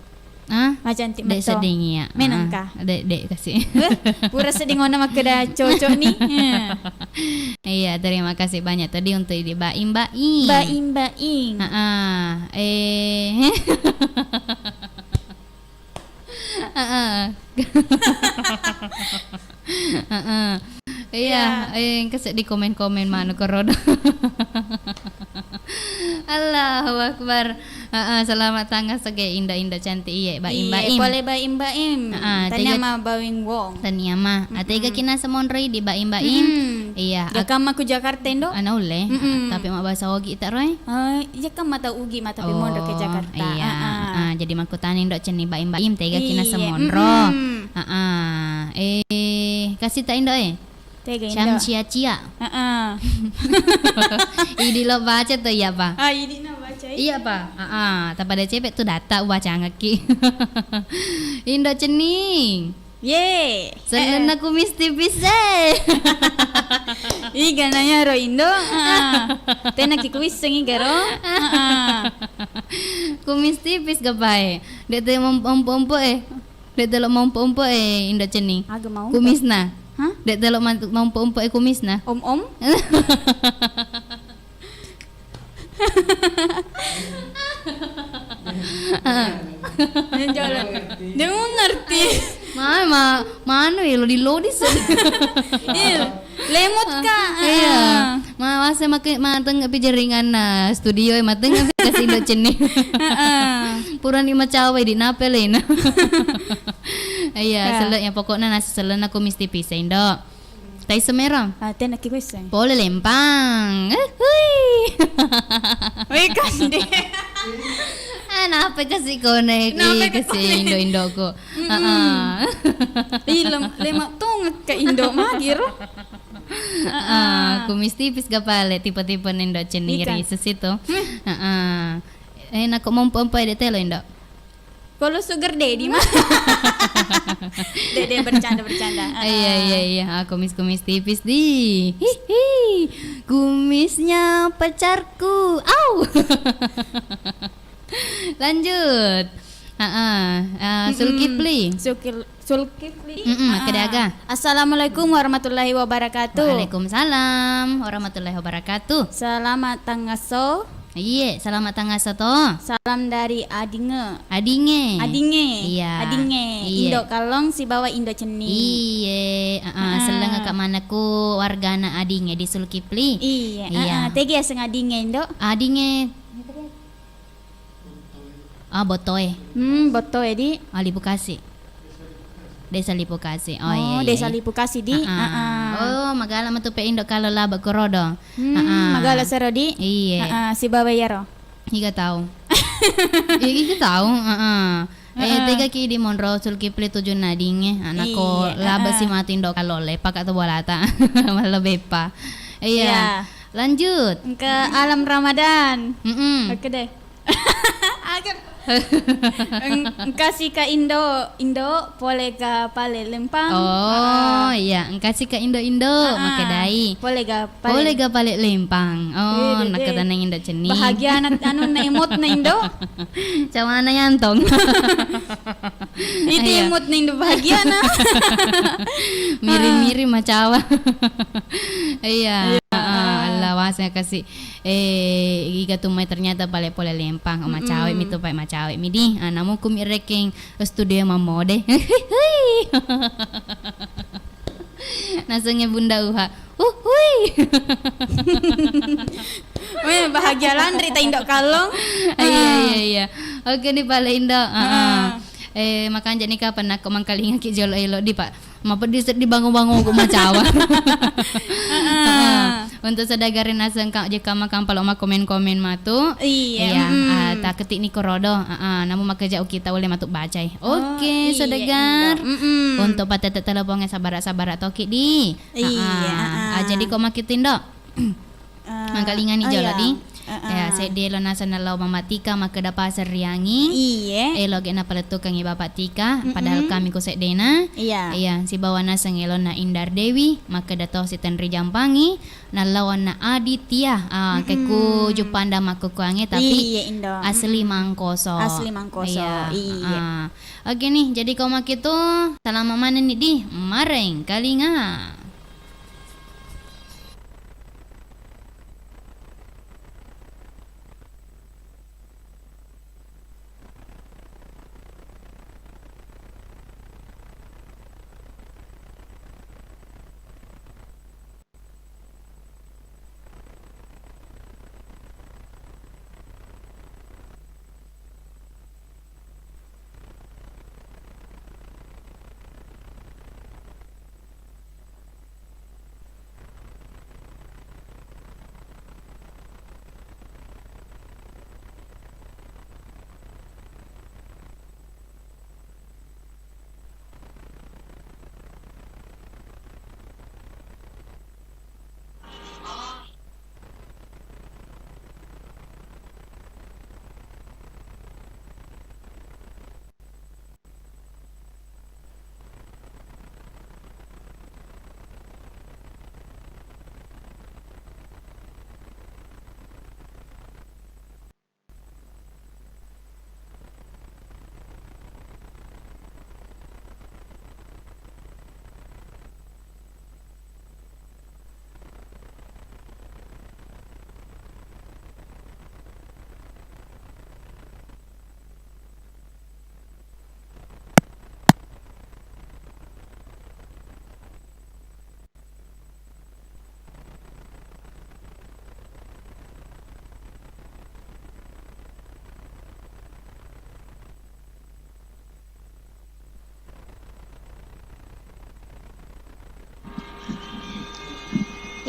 Ah? Macantik metto. Dek sedding iya. Menengka. Ah, dek, dek kasih. Eh, pura sedding ona makkeda cocok ni. Iya, terima kasih banyak tadi untuk Idi Baim Baim. Baim Baim. Heeh. Eh. Heeh. Heeh. Iya, iya, eh, engka seddi komen-komen manu korodo. Allahu Akbar. Heeh, selamat tangasso Indo-Indo cantik, iye, Baim, iya, Baim. Pole Baim, Baim. Heeh, tania tega ma Bawing Wong. Tania ma. Mm-mm. Atega kina semonroi di Baim, Baim. Mm-mm. Iya. Jakamma ku Jakarta, Indo? Ana ulle. Mm-mm. Tapi mabbahasa Ogi tak, Roy? Eh, iya kan mata Ugi, mata pi monro ke Jakarta. Oh, iya. Heeh. Heeh, jadi makkutana Indo Cenning Baim-Baim, tega kina semonro. Iya, mm-mm. Heeh. Eh, kasi ta Indo, eh? Tega Indo. Syamsia Cia. Heeh. Idi lo baca to, iya pa? Ah, idi na baca, iya. Iya pa? Heeh, tapada cepek tu data ubacangekki. Indo Cenning. Ye. Selenna kumis tipis e. Iga na iyaro Indo? Heeh. Tena ki kuisseng iga ro? Heeh. Kumis tipis ga pae. Dek te mem-, ompo-ompo e. Dek telo mompo-ompo e Indo Cenning. Aga mau? Kumisna. Hah? Dek telo ma-, mompo-ompo e kumisna. Om-om? Dia ngerti. Ma, ma, manu ya, lodi-lodi se. Iya, lemot, Kak. Iya. Heeh. Ma, masa make, mateng pi jaringan na studio, mateng pi kasi Indo Cenning. Heeh. Purani macawa di nape lena. Iya, seleknya pokoknya nasi selena kumis tipis, Indo. Tai semero. Ah, tenna ki kuisseng. Pole lempang. Eh, hui. Wih, kande. Ah, napa kasi kone, Napa ih, kasi kone? Indo-indoko. Mm-mm. Ah, ah. Ih, lem-, lemak tong ke indo magiro. Ah, ah, kumis tipis ga pale, tipe-tipe nendo cenning Ikan. Risus itu. Hmm. Ah, ah. Eh, nako mompo-mompo de telo, Indo. Kalau sugar daddy mah. Dede, bercanda, bercanda. Ah, iya, iya, iya. Ah, kumis-kumis tipis di. Hihi. Kumisnya pacarku. Au. Lanjut. Ah, ah. Ah, Mm-mm. Zulkifli. Zulkil-, Zulkifli. Mm-mm, Ah, makkeda aga? Assalamualaikum warahmatullahi wabarakatuh. Waalaikumsalam warahmatullahi wabarakatuh. Selamat tangaso. Iye, selamat tangaso to. Salam dari Adinge. Adinge. Adinge. Iya. Adinge. Iye. Indo Kallong sibawa Indo Cenning. Iye, heeh, Ah. Sellengka manekku wargana Adinge di Zulkifli. Iye, Iya. heeh. Tegi aseng Adinge, Indo? Adinge. Ah, Botoe. Hmm, Botoe di? Ah, Lipukasi. Desa Lipukasi. Oh, Oh, iya, iya, Desa iya. Lipukasi di? Ah, ah. Ah, ah. Oh, magala metu pe Indo Kallong laba korodo. Hmm, Ah, ah. magala sero di? Iye. Ah, ah, sibawa iyaro. Iga tau. Iya, iga tau. Ah, ah. Eh, Ah, ah. Tega ki di monro Zulkifli tujunna Adinge. Anakko Iye, laba ah, ah. si matu Indo Kallong le, paka tu bolata. Malah beppa. Iya. Iya. Lanjut. Engka Alam Ramadan. Mm-mm. Oke deh. Agar. Eng-, engka sika Indo, Indo, pole ga pale lempang. Oh, Ah. iya, engka sika Indo-Indo, Ah, ah. makkedai. Pole ga pale. Pole ga pale lempang. Oh, Iya, deh, deh. Nakkatanang Indo Cenning. Bahagia anak anu na emot na Indo. Cawana yantong. Itu Iya. emot na Indo bahagia na. Miring-miring macawa. Iya. Iya. Ah, Allah wasa kasi. Eh, iga tu mai ternyata pale pole lempang. Oh, macawe mi Mm-mm. tu, pai macawe mi di. Ah, namu kumi rekeng studio mamode. Nasengnge Bunda Uha. Uhui. Weh, bahagia lanri ta Indo Kallong. Iya, Ah. iya, iya. Oke ni pale Indo. Ah, ah. Ah. Eh, makanja ni kapan nakko mangkalingaki jolo elo di, Pak. Mapeddi seddi bango-bango ku macawa. Heeh. Heeh. Untuk saudara naseng ka jekka makang palo makkomen-komen matu. Iya, Iya, mm-mm. ah, taketik ni korodo. Heeh, namu makkeja uki ta ulle matu bacai. Oh, Oke, iya, saudara. Indo. Mm-mm. Untuk patete teleponnya sabara-sabara toki di. Iya, Heeh. heeh. Ah, jadi ko makitu Indo. Ah, Mangkalinga ni ah, jolo iya. di. Heeh. Ya, seddi elo naseng nalao Mama Tika makkeda paseng riangi. Iye. Elo ge napalettukengngi Bapak Tika, padahal Mm-mm. kami ku seddena. Iya. Iya, sibawa naseng elona Indar Dewi makkeda to sitenri jampangi, nalao na Aditya, ah, ke ku Mm-mm. Juppanda makkukkuangnge, tapi Iye, Indo. asli Mm-mm. Mangkoso. Asli Mangkoso, Iya. iye. Ah. Oke nih, jadi ko makitu, salama manenni di Mareng Kalinga.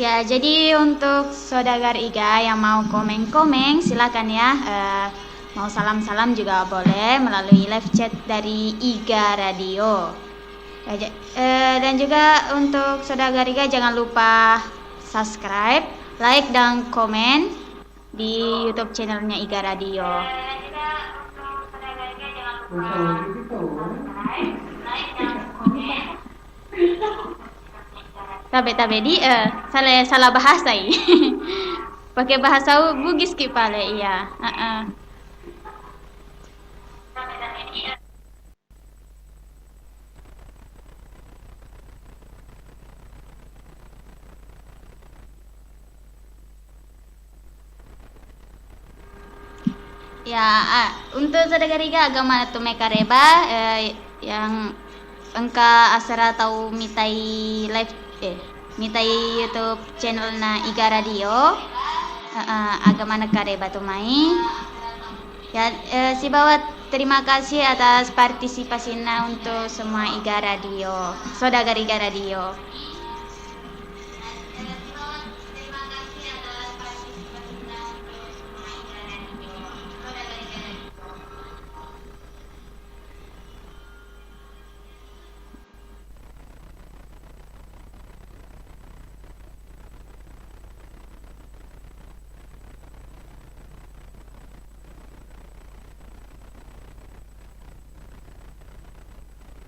Ya, jadi untuk saudagar Iga yang mau komen-komen, silakan ya. Eh, mau salam-salam juga boleh melalui live chat dari Iga Radio. Ya, ja- eh, dan juga untuk saudagar Iga, jangan lupa subscribe, like, dan komen di YouTube channelnya Iga Radio. Tabe, tabe di, eh, salah, salah bahasa i. Pakai bahasa Bugis ki pale, iya. Heeh. Ya, ah, untuk saudagar Iga, aga maneng tu mekareba, eh, yang engka asera tau mitai live, eh, mitai YouTube channel na Iga Radio. Heeh, aga maneng kareba tu mai. Ya, eh, sibawa terima kasih atas partisipasinna untuk semua Iga Radio, saudagar Iga Radio.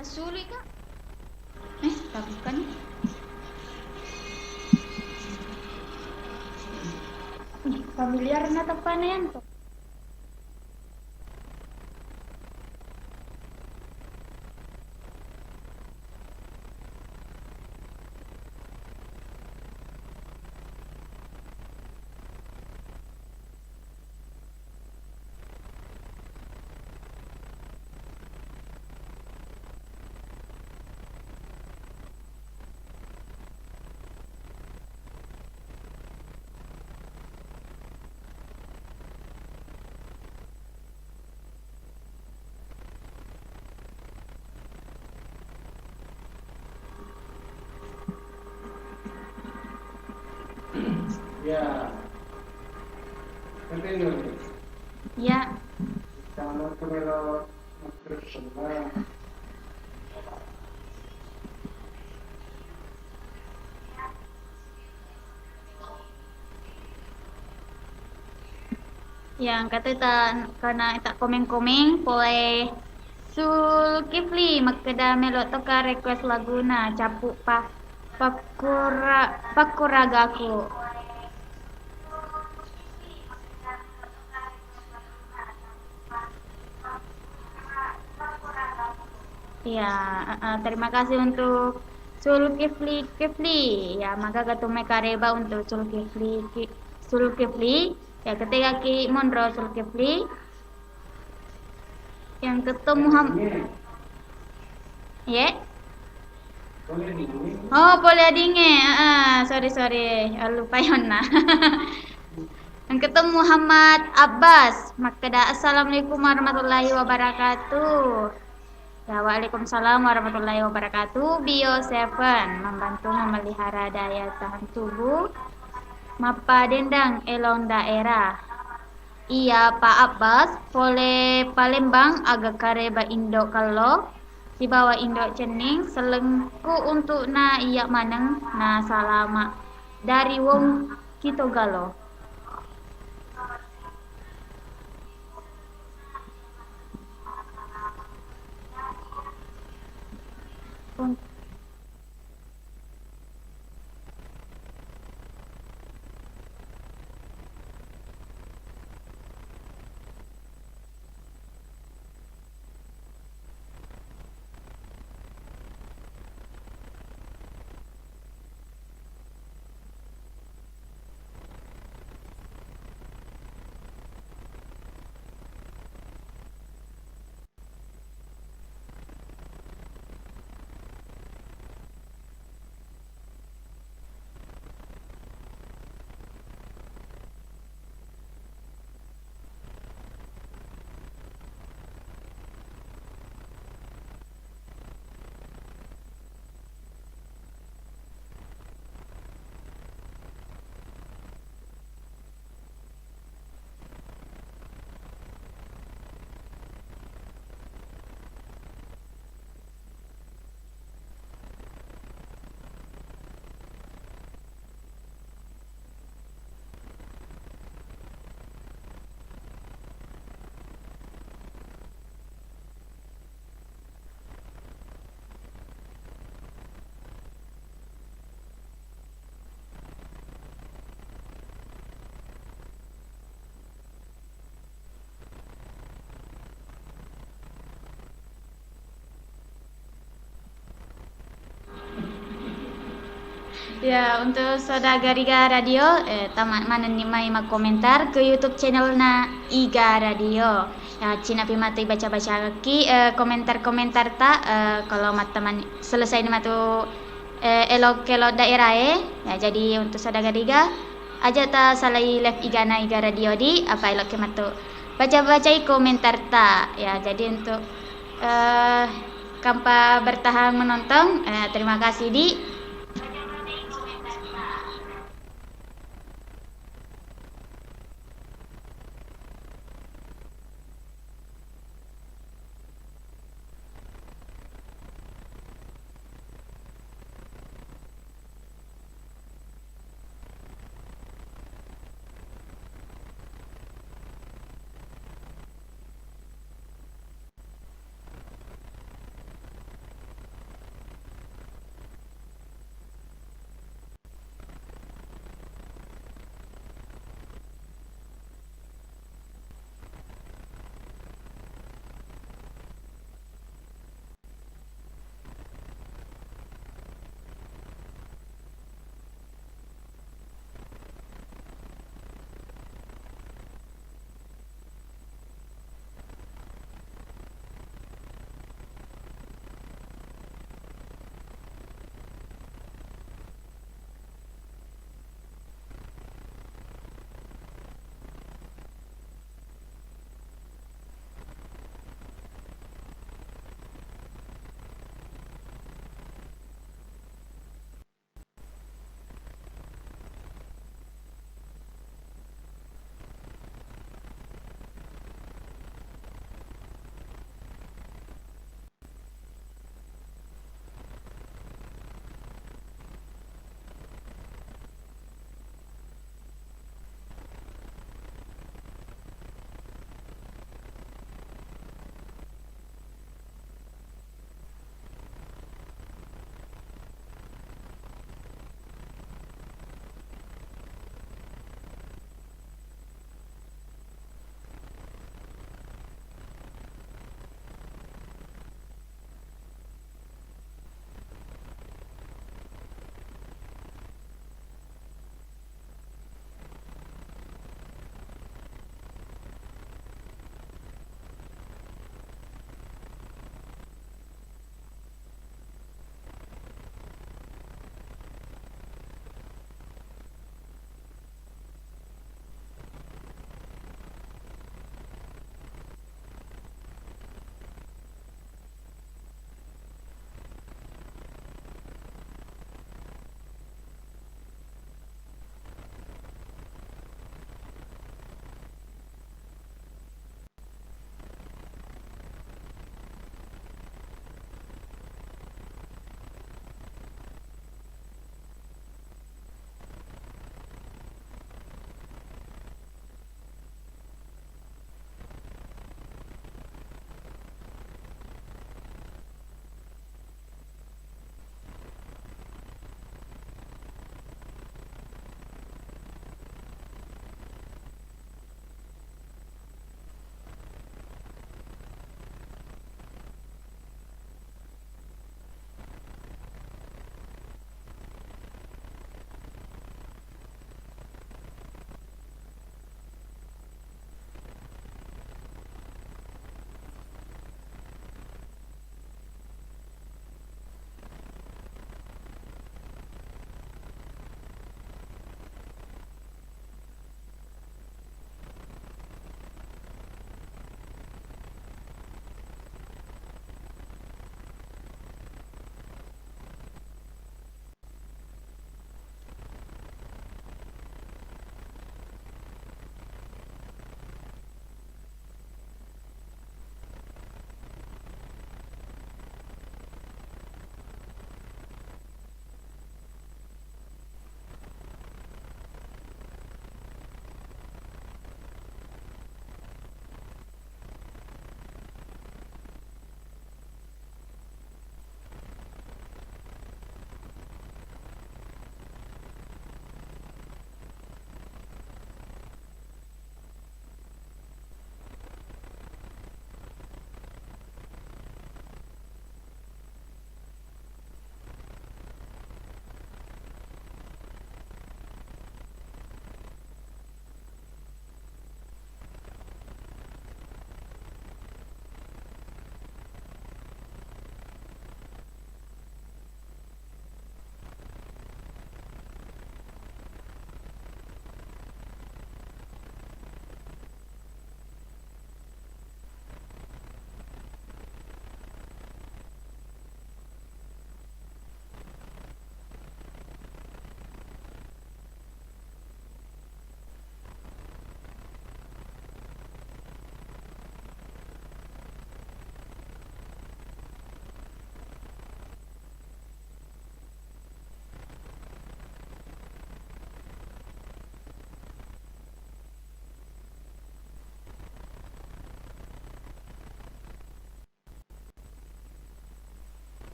Tasului, Kak. Eh, tabukan. Ih, familiar na teppana yanto. Ya. Continue. Ya. Sama ke melo. Ya, engka to ta, kana ta komeng-komeng, pole Zulkifli makkeda melo toka request laguna Cappu pa, pakkura, pakkuragaku. Iya, heeh, terima kasih untuk Zulkifli Kifli. Ya, magaga tu mekareba untuk Zulkifli Ki-, Zulkifli. Ya, ketegaki monro Zulkifli. Yang ketemu ham-, ye? Oh, pole adingnge. Ah, sorry, sorry. Ah, lupa yonna. Yang ketemu Muhammad Abbas. Makkeda, "Assalamualaikum warahmatullahi wabarakatuh." Ya, waalaikumsalam warahmatullahi wabarakatuh. Bio Seven, membantu memelihara daya tahan tubuh. Mappadendang elong daerah. Iya, Pak Abbas, pole Palembang aga kareba Indo Kello sibawa Indo Cenning, sellengku untukna iya maneng na salama dari wong Kitogalo. Ya, untuk Saudara Riga Radio, eh, tama-, manenni mai makkomentar ke YouTube channelna Iga Radio. Ya, cinapi matu ibaca-bacaki, eh, komentar-komentar ta, eh, kalau matteman selesai ni matu, eh, elo-, kelo daerah e. Ya, jadi untuk Saudara Riga, aja ta salai live Igana Iga Radio di, apa elo ke matu baca-bacai komentar ta. Ya, jadi untuk, eh, Kampa bertahan menonton. Eh, terima kasih di.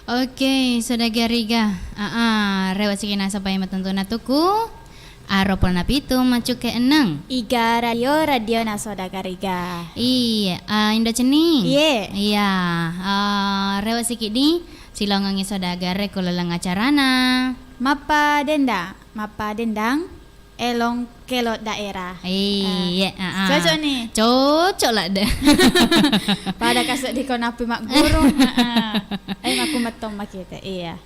Oke, Saudagariga. Aa, rewa sikina sapai matentu natuku. Aro pona pitu macuke enneng. Iga Radio, radio na Saudagariga. Iya, ah, Indo Cenning. Iye. Iya, ah, rewa sikidi silongangi saudagare ku laleng acarana. Mappa denda, mappa dendang. Elong Kelo Daerah. Iya, ah, ah. Cocok ni. Cocok ladde. Pada kaseddiko nappi magguru. Ah, ah. Eh, makku mettong makita. Iya.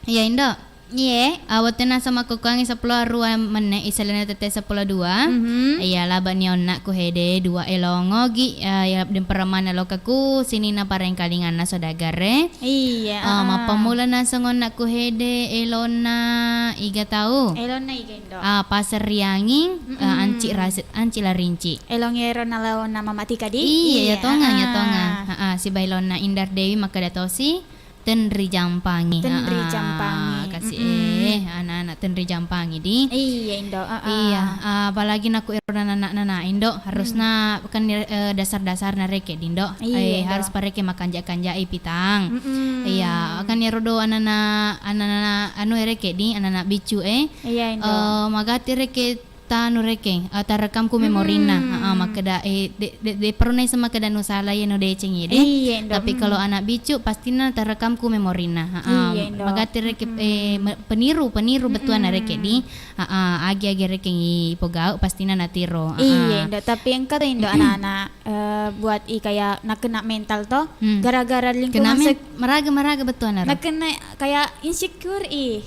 Iya, Indo. Iye. Ah, wettunna sama kukuangi seppulo arua menne isalena tette seppulo dua. Mhm. Iya, laba ni onna ku hede dua elongogi, ah, iya, demperemana lokaku sinina parengkalinganna saudagare. Iya, ah, ah. Mappammula naseng onna ku hede elonna iga tau? Elonna iga, Indo? Ah, Paserianging, ah, Anci Rasit, Anci Larinci. Elong ero nalaona Mama Tika di? Iya, iya, iya, tongeng, iya, ah, tongeng. Ah, ah, sibawa elonna Indar Dewi makkeda tosi, Tenri Jampangi. Tenri Jampangi. Ah, ah, kasi, eh, anak-anak Tenri Jampangi di. Iya, Indo. Ah, ah. Iya, ah, apalagi nakku ero nana-nana Indo, harusna kan, eh, dasar-dasarna reke di, Indo. Iya, eh, Indo. Harus pareke makanja-kanja ipitang. Mm-mm. Iya, kan ero do anana, anana anu reke di, anana biccu, eh. Iya, Indo. Eh, magati reke tanu rekeng, eh, tarekam ku memorina. Mm-mm. Heeh, makkeda, eh, de, de, de perlu naiseng makkeda nu sala iya nu deceng iya de. Iya, Indo. Tapi kalau anak biccu pastina tarekam ku memorina. Heeh. Iya, Indo. Magati reke, eh, me-, peniru, peniru bettuanna reke di. Heeh, agi-agi rekeng ipogau pastina natiro. Heeh. Iya, Indo. Tapi engka to, Indo, anak-anak, eh, buat i kayak nakena mental to, gara-gara lingkungan. Kena men-, sek-, maraga-maraga bettuanna ro. Nakena kayak insecure i.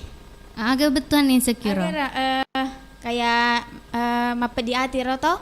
Aga bettuanna insecure ro? Aga ra-, eh, kayak, eh, mappeddi ati ro to? Ah.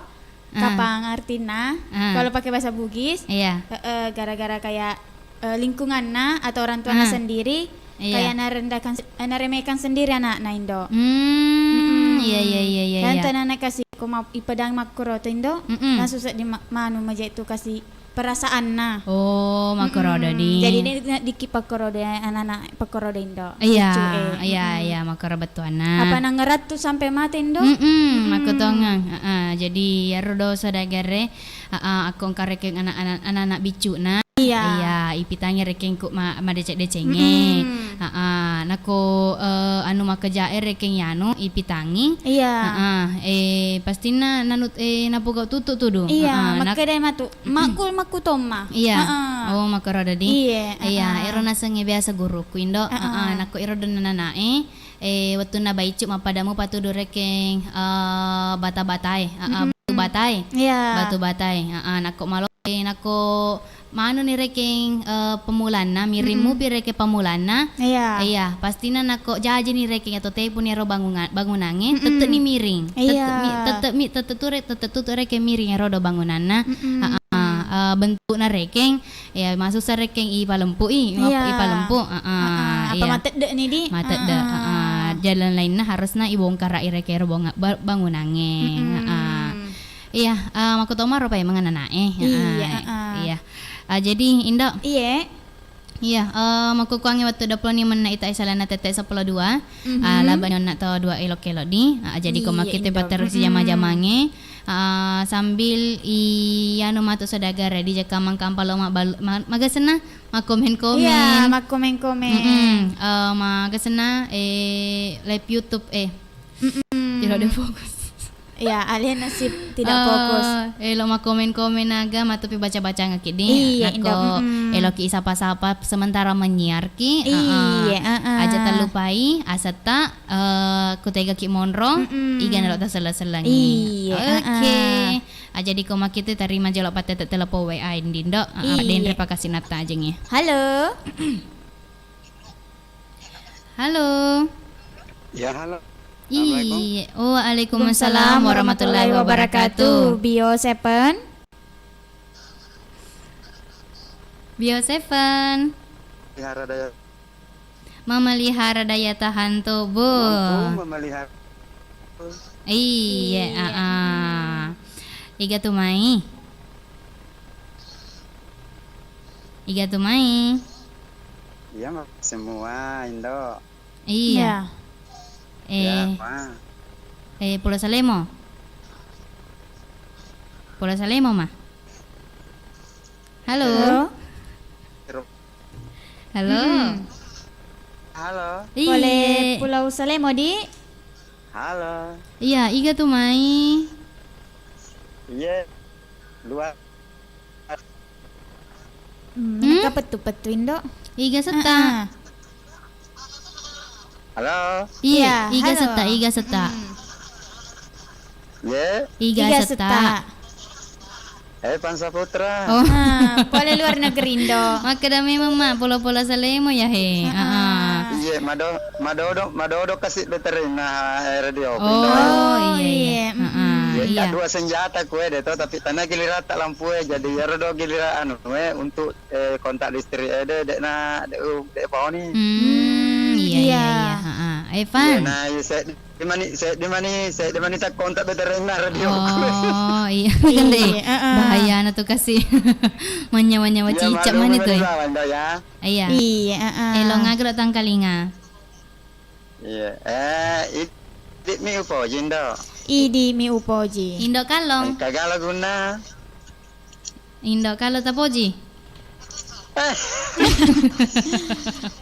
Kapang artinna? Ah. Kalau pakai bahasa Bugis, iya. Eh, eh, gara-gara kayak, eh, lingkunganna atau orang tuanya sendiri, iya, kayak narendahkan se-, eh, naremehkan sendiri anakna, Indo. Hmm, iya, iya, iya, iya. Dan iya. Tanana kasih ko ma-, ipedang makkuro to, Indo, mm-mm, langsung seddi ma-, manu maje tu kasih perasaanna. Oh, makkorodo di. Jadi, de-, de-, dikki pakkorodo, anak-anak pakkorodo Indo. Iya, lucu, eh. Iya, iya, makkoro bettuanna. Apa nangerattu sampai mate Indo? Mm-mm, makkotongeng. Heeh, jadi iyaro do saudagare, heeh, akko engka rekeng anak-anak, anak-anak biccu'na. Iya. Iya, ipitangi rekeng ku ma-, madeceng-decengnge. Mm-mm. Heeh, nako, eh, anu makkejae rekeng yanu ipitangi. Iya. Heeh, eh, pastinna nanut-, eh, napogau tuttu tudu. Iya, heeh, nak- makkeda matu. Makkul makkutomma. Iya. Heeh. Oh, makkoro dadi. Iya, iya, heeh. Ero nasengnge biasa guruku Indo. Heeh. Heeh, nakko ero donna nanae, eh, wettunna baiccu mappada mupa tudu rekeng, eh, bata-batae. Heeh, mm-mm, batu batae. Iya. Batu batae. Heeh, nakko malo, eh, nakko manuni rekeng, eh, pemulanna, miring mupi rekeng pemulanna. Iya. Iya, pastina nakko jajini rekeng atau tepuni ero bangunga-, bangunangnge, mm-mm, tette'ni miring. Iya. Tette'mi, tette'mi, tette tu re-, tette tutu rekeng miring ero do bangunanna. Mm-mm. Heeh, eh, bentukna rekeng, ya, masussa rekeng ipalempu'i, map-, iya, ipalempu, heeh, heeh, apa iya, matedde'ni di? Matedde', heeh, heeh. Jalan lainna harusna ibongkara'i rekeng ero bonga-, ba-, bangunangnge, mm-mm, heeh. Iya, eh, makkutomaro paimeng ananae, heeh. Iya, heeh. Iya. Eh, jadi, Indo. Iye. Iya, eh, makkukuangngi wettu dua puluh lima menit ita isalana tette seppulo dua. Mhm. Ah, laba ni onna to dua elok-elok di. Ah, jadi ko, iya, makkite Indo, patterus, mm-mm, jama-jamangnge. Ah, sambil i anu matu saudagare di jaka mangkampa lo ma-, ma-, magasenna makkomen-komen. Iya, makkomen-komen. Mm-mm. Eh, magasenna, eh, live YouTube, eh. Mm-mm. Tidak ada fokus. Ya, alena sip tidak fokus. Eh, elo makkomen-komen aga, matupi baca-bacangekki di. Iya, Indo. Nako, mm-mm, eloki isapa-sapa sementara menyiarki. Iya, heeh, heeh. Aja talupai asetta, eh, kutegaki monro, mm-mm, iga nalo taselleng-sellengi. Iya, oke, heeh. Ah, jadi ko makkite tarima jolo pattette telepon W A Indo. Heeh, iya. Denre pakasinatta ajengi. Halo. Halo. Ya, halo. Assalamualaikum. Iya. Oh, waalaikumsalam warahmatullahi wabarakatuh. Bio Seven. Bio Seven. Memelihara daya. Memelihara daya tahan tubuh. Mampu memelihara. Iya, iya, ah, ah. Iga tu mai? Iga tu mai? Iya, ma-, semua, Indo. Iya. Iya. Eh. Ya, ma. Eh, Pulau Salemo. Pulau Salemo, ma. Halo. Halo. Ro-, Halo. Hmm. Halo. Iye. Pole Pulau Salemo, Di? Halo. Iya, iga tu mai? Iye. Luar. Hmm, hmm? Engka pettu-pettu, Indo. Iga setta? Heeh. Halo? Iya, iya, iga halo. Setta, iga setta. Hmm. Ye? Iga, iga setta. Setta. Eh, Evan Saputra. Oh. Ah, pole luar negeri, Indo. Makkeda memang, Ma, pola-pola Salemo ya, he. Heeh. Heeh. Iya, mado-, madodo, madodo kasi beterina, eh, radio. Oh, Indo. Oh, iya, iya. Iya, heeh, mm-mm. Iya, iya. Dua senjata kue deh, toh, tapi tana gilirata lampu, eh, jadi ya rodo gilira anu, eh, untuk Eh, kontak listrik, eh, de-, de'na, de-, de' paoni. Hmm, iya, iya, iya, iya. Heeh. Evan. Iya, nah, iya, seddi mani, seddi mani, seddi mani tak kontak beterena radio. Oh, iya. Kan deh. Iya, heeh. Bahayana tu kasi. Manyawa-nyawa cicak mani tu, eh. Iya, maklum, Indo, ya. Iya. Iya, heeh. Elo ngagro tangkalinga. Iya. Eh, idi' mi upoji, Indo. Idi' mi upoji. Indo Kallong. Engka gala guna. Indo Kallong tapoji. Eh.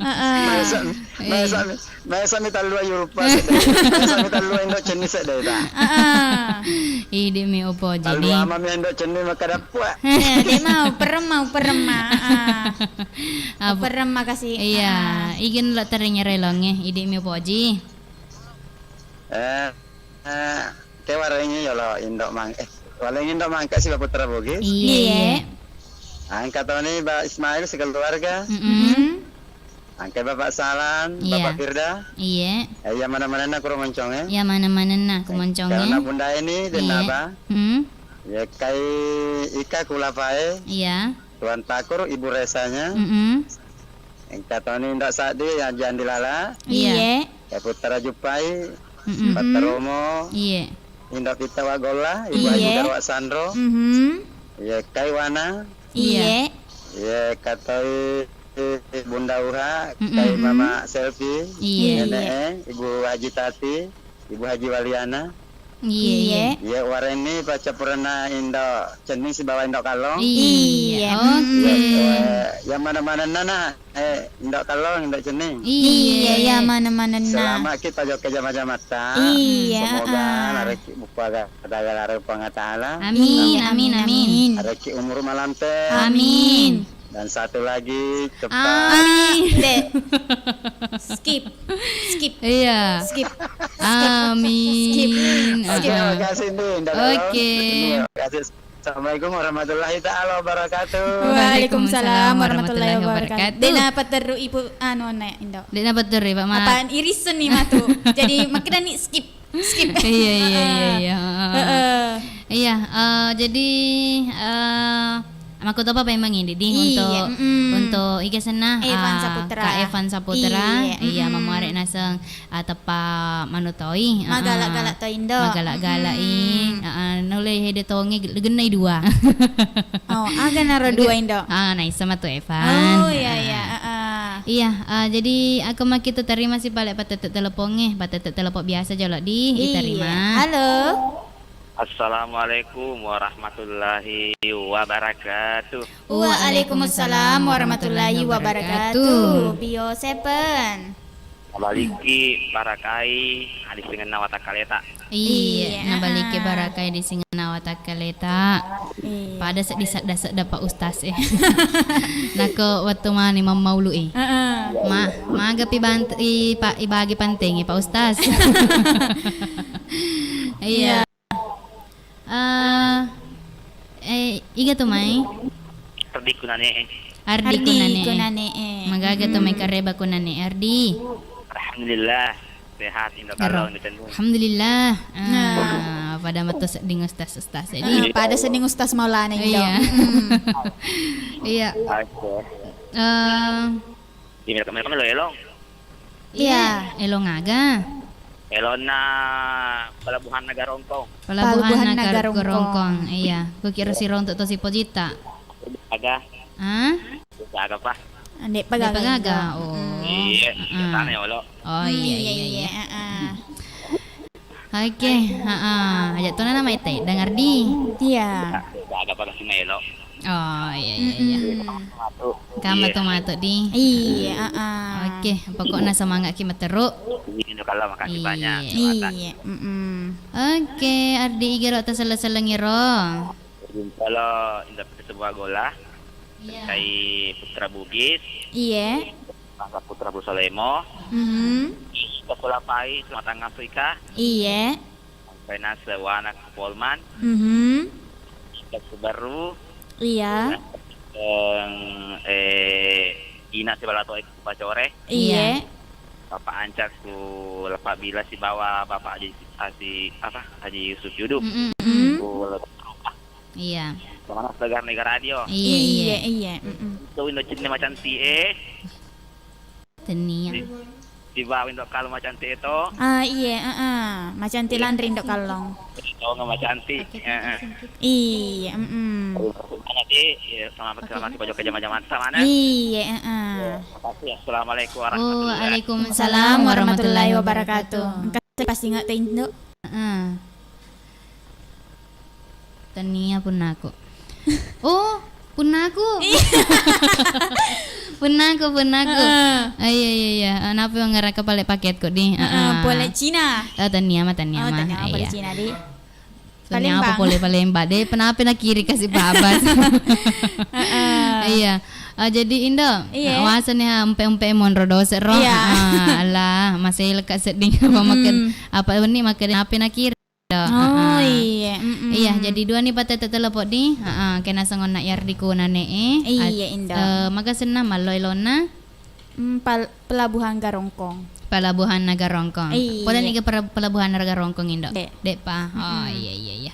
Heeh. Maesa, eh, maesa mi, maesa mi tallu ayu rupa sedde. Maesa mi tallu Indo Cenning sedde ta. Heeh. Idi' mi upoji. Tallu ni. Ama mi Indo Cenning makkada puak. Eh, de' mau, peremma, peremma. Heeh. Apa? Peremma kasi. Iya, heeh. Iga lo terengere longe, idi' mi upoji. Eh, eh, ke warengi yolo Indo Mang-, eh, walengi Indo Mangka siba Putra Bugis. Iya. Iya. Angka toni Ba Ismail sekeluarga. Mm-mm. Angka Bapak Salam, iya. Bapak Firda. Iya. Eh, iya mana-mananna kuro moncong, eh. Iya, mana-mananna ku moncong, eh. Karena Bunda ini dan, iya. Naba. Hmm. Ya, kai Ika Kulafae. Iya. Tuan Takur, Ibu Resanya. Mm-mm. Engka toni Indo Saddi, Aji Andi Lala. Iya. Iya. Ya, Putra Juppai, mm-mm. Pattaromo. Iya. Indo Pitta Wagolla, Ibu Haji, iya. Darwa Sanro. Mhm. Iya, Kaiwana. Iya. Iya. Iya, Katoi Bunda Uha, mm-mm. Kai Mama Selfie. Iya. Nenek, iya. Ibu Haji Tati. Ibu Haji Waliana. Iya, iya. Iya. Iya, warenni paccappurenna Indo Cenning sibawa Indo Kallong. Iya, iya. Oke. Iya, eh, yang mana-mananna, eh, Indo Kallong, Indo Cenning. Iya, iya, iya, mana-mananna. Selamat kita jokke jama-jamatta. Iya, semoga, ah, narekki buppa aga-, aga lareng Puang Allah Taala. Amin, amin, amin, amin. Narekki umur malampe. Amin. Dan satu lagi, cepat. Amin. Ah, de. Skip. Skip. Iya. Skip. Skip. Amin. Skip. Skip. Oke, makasih, Din. Dadah, oke. Terima kasih. Assalamualaikum warahmatullahi taala wabarakatuh. Waalaikumsalam warahmatullahi wabarakatuh. De'na patterru ibu anu, Indo. De'na patterru, Pak Mat. Apaan irissen ni matu. Jadi makkeda ni skip. Skip. Iya, iya, iya, iya. Heeh. Heeh. Iya, eh, jadi, eh, makkutopa pemeng idi' di, iya, untuk, mm-mm, untuk iga senna, Evan, eh, Saputra. Kak Evan Saputra. Iya, iya, mm-mm. Mammuare naseng, eh, teppa manu toi, eh, magala-gala toi, Indo. Magala-gala i, mm-mm. Eh, eh, nulle hede tonge gennai dua. Oh, aga naro dua, Indo? Ah, naisseng matu Evan. Oh, iya, iya, eh, eh. Iya, eh, jadi aku makkito terima si pale patette telepongnge, patette telepon biasa jolo di, iya, diterima. Halo. Assalamualaikum warahmatullahi wabarakatuh. Waalaikumsalam warahmatullahi wabarakatuh. Bio Seven. Nabalikki barakai adisingenna watakkaleta. Iya, iya, nabalikki, heeh, barakai disingenna watakkaleta. Iya. Pada seddi sedda-sedda Pak Ustaz, eh. Nako wettu mani mammaulu, eh. Heeh. Ma-, magapi bant-, i, pa-, ibagi pantengi Pak Ustaz. Iya. Iya. Eh, eh, iga tu mai? Ardi Kunane. Ardi Kunane. Ardi Kunane. Magaga tu mai, mm-mm, kareba Kunane, Ardi? Alhamdulillah, sehat, Indo. Ero. Kalau Indo Cenning. Alhamdulillah. Nah. Ah, pada metu sedding ustaz-ustaz, jadi. Ah, pada sedding Ustaz Maulana, Indo. Iya. Mm. Iya. Oke. Eh, Iya, melo-, melo-, melo elong. Iya. Elong aga? Elonna Pelabuhan Nagarongkong. Pelabuhan Nagar-, Nagarongkong. Garongkong. Iya, kukira siro untuk tosi pojita. Aga. Hah? Aga, Pak. Nde'pa gaga. Nde'pa gaga. Oh. Mm. Iya, heeh. Sana ya, Olo. Oh, iya, iya, iya, iya, heeh. Oke, heeh. Aja' tona nama ite, dengar di. Iya. Aga pada si Melo. Oh, iya, iya, iya. Mm-mm. Matu. Engka matu-matu di. Iya, heeh. Oke, pokokna semangat ki matteru. Iya, Indo Kallo, makasih banyak. Iya. Iya, mm-mm. Oke, Ardi, igero taselleng-sellengi ro. Kalau Indo Sebuah Gola, iya. Kai Putra Bugis. Iya. Bangsa Putra Busolemo. Mhm. Kita Kulapai, Sematang Afrika. Iya. Sampai nase wana Polman. Mhm. Kita Subaru. Iya. Yang, eh, Ina Sibalato Pacore. Iya. Iya. Bapak Ancak ku Lepak Bila sibawa Bapak Aji, Aji, apa? Haji Yusuf Yuduk. Mm-mm. Mm-mm. Ku Lepak Iya. Mana Segar Mega Radio. Iya, iya. Iya, iya, mm-mm. Itu Indo Cinta Macanti, eh. Tenia. Di, di bawah Indo Kallo Macanti itu. Ah, iya, heeh. Macanti lanri Indo Kallong. Itu nggak Macanti. Heeh. Iya, mm-mm. Mana sih? Iya, selamat, selamat pojok ke jamaah-jamaah sana. Iya, heeh. Iya, makasih. Assalamualaikum warahmatullahi wabarakatuh. Waalaikumsalam warahmatullahi wabarakatuh. Engka pasti nggak teh Indo. Heeh. Tania punnaku. Oh, punnaku. Iya. Punnaku, punnaku. Heeh. Ah, iya, iya, iya. Ah, napa yang ngeraka pale paketku di? Heeh, ah, ah. Pole Cina. Oh, tania mah, tania mah. Oh, tania mah pole Cina di. Tania apa Palembang. Pole Palembang? Deh, kenapa nakiri kasih babas? Heeh. Iya. Ah, jadi Indo, iya. Awasa nih, ha, empe-empe monro dose ro. Iya. Ah, alah, masih lekat sedih apa makan, apa ini makan apa nakiri? Oh, heeh. Iya, mm-mm. Iya, jadi dua nih patete telepon di. Heeh, kena sengonna yar di kuna ne, eh. Iya, Indo. Eh, maga senna mallo elonna. Mm, pal-, pelabuhan Garongkong. Pelabuhan Nagarongkong. Iya. Pole niga pera-, pelabuhan Nagarongkong, Indo? Dek. Dek, pa. Oh, mm-mm. Iya, iya, iya.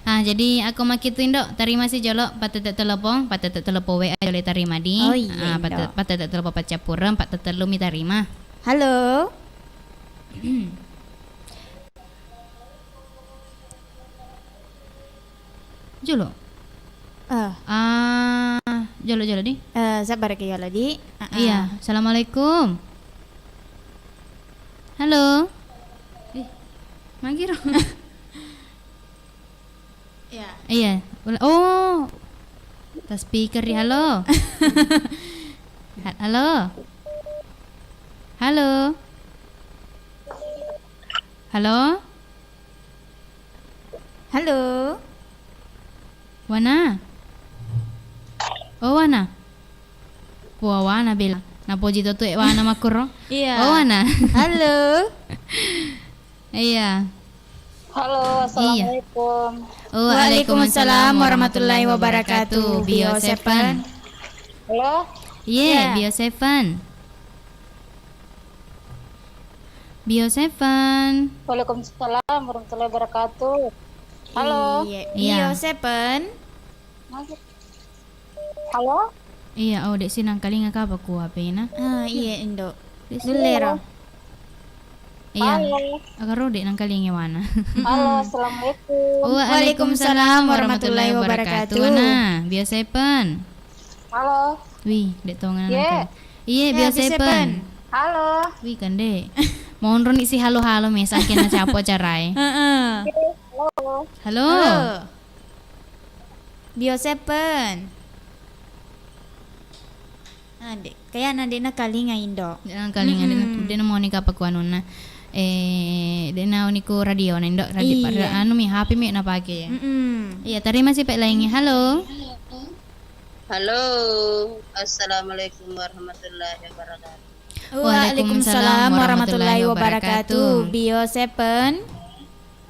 Ah, jadi aku makitu, Indo, terima si jolo patete telepon, patete telepon W A jolo terima di. Oh, iya, ah, Indo. Pate-, patete telepon paccappureng, patete telu mi terima. Halo. Jolo. Eh. Ah, jolo, jolo di. Eh, sabar ki jolo di. Ah, ah. Iya, assalamualaikum. Halo. Ih, magiro. Iya. Iya. Ula-, oh. Tas speaker di, halo. Ha-, halo. Halo. Halo. Halo. Wana. Oh, Wana. Pua Wana bela. Napoji to tu e Wana makuro. Iya. Oh, Wana. Halo. Iya. Halo, iya. Assalamualaikum. Oh, waalaikumsalam warahmatullahi wabarakatuh. Bio Seven. Halo? Iya, iya. Bio Seven. Bio Seven. Waalaikumsalam warahmatullahi wabarakatuh. Halo? Iya, iya. Bio Seven. Halo? Iya, oh, dek si nangkalinga kapa ku H P-na. Ah, iya, Indo. Dek si. Nullero. Iya. Halo. Agaro dek nangkalinga Wana. Halo, assalamualaikum. Waalaikumsalam warahmatullahi wabarakatuh. Wana, Bio Seven. Halo. Wih, dek tongana nangkalinga. Iye, Bio Seven. Halo. Wih, kan dek. Monro ni si halo-halo mesa kena capo carai. Heeh. Halo. Halo. Bio Seven. Ah, dek, kayakna dek nakalinga Indo. Dek nakalinga, dek na-, dek na moni kapa ku anunna. Eh, dek na oni ku radio na Indo, radio pa-, anu mi, H P mi napake. Mm-mm. Iya, terima si pek lainnya. Halo. Halo. Assalamualaikum warahmatullahi wabarakatuh. Waalaikumsalam warahmatullahi wabarakatuh. Bio Seven.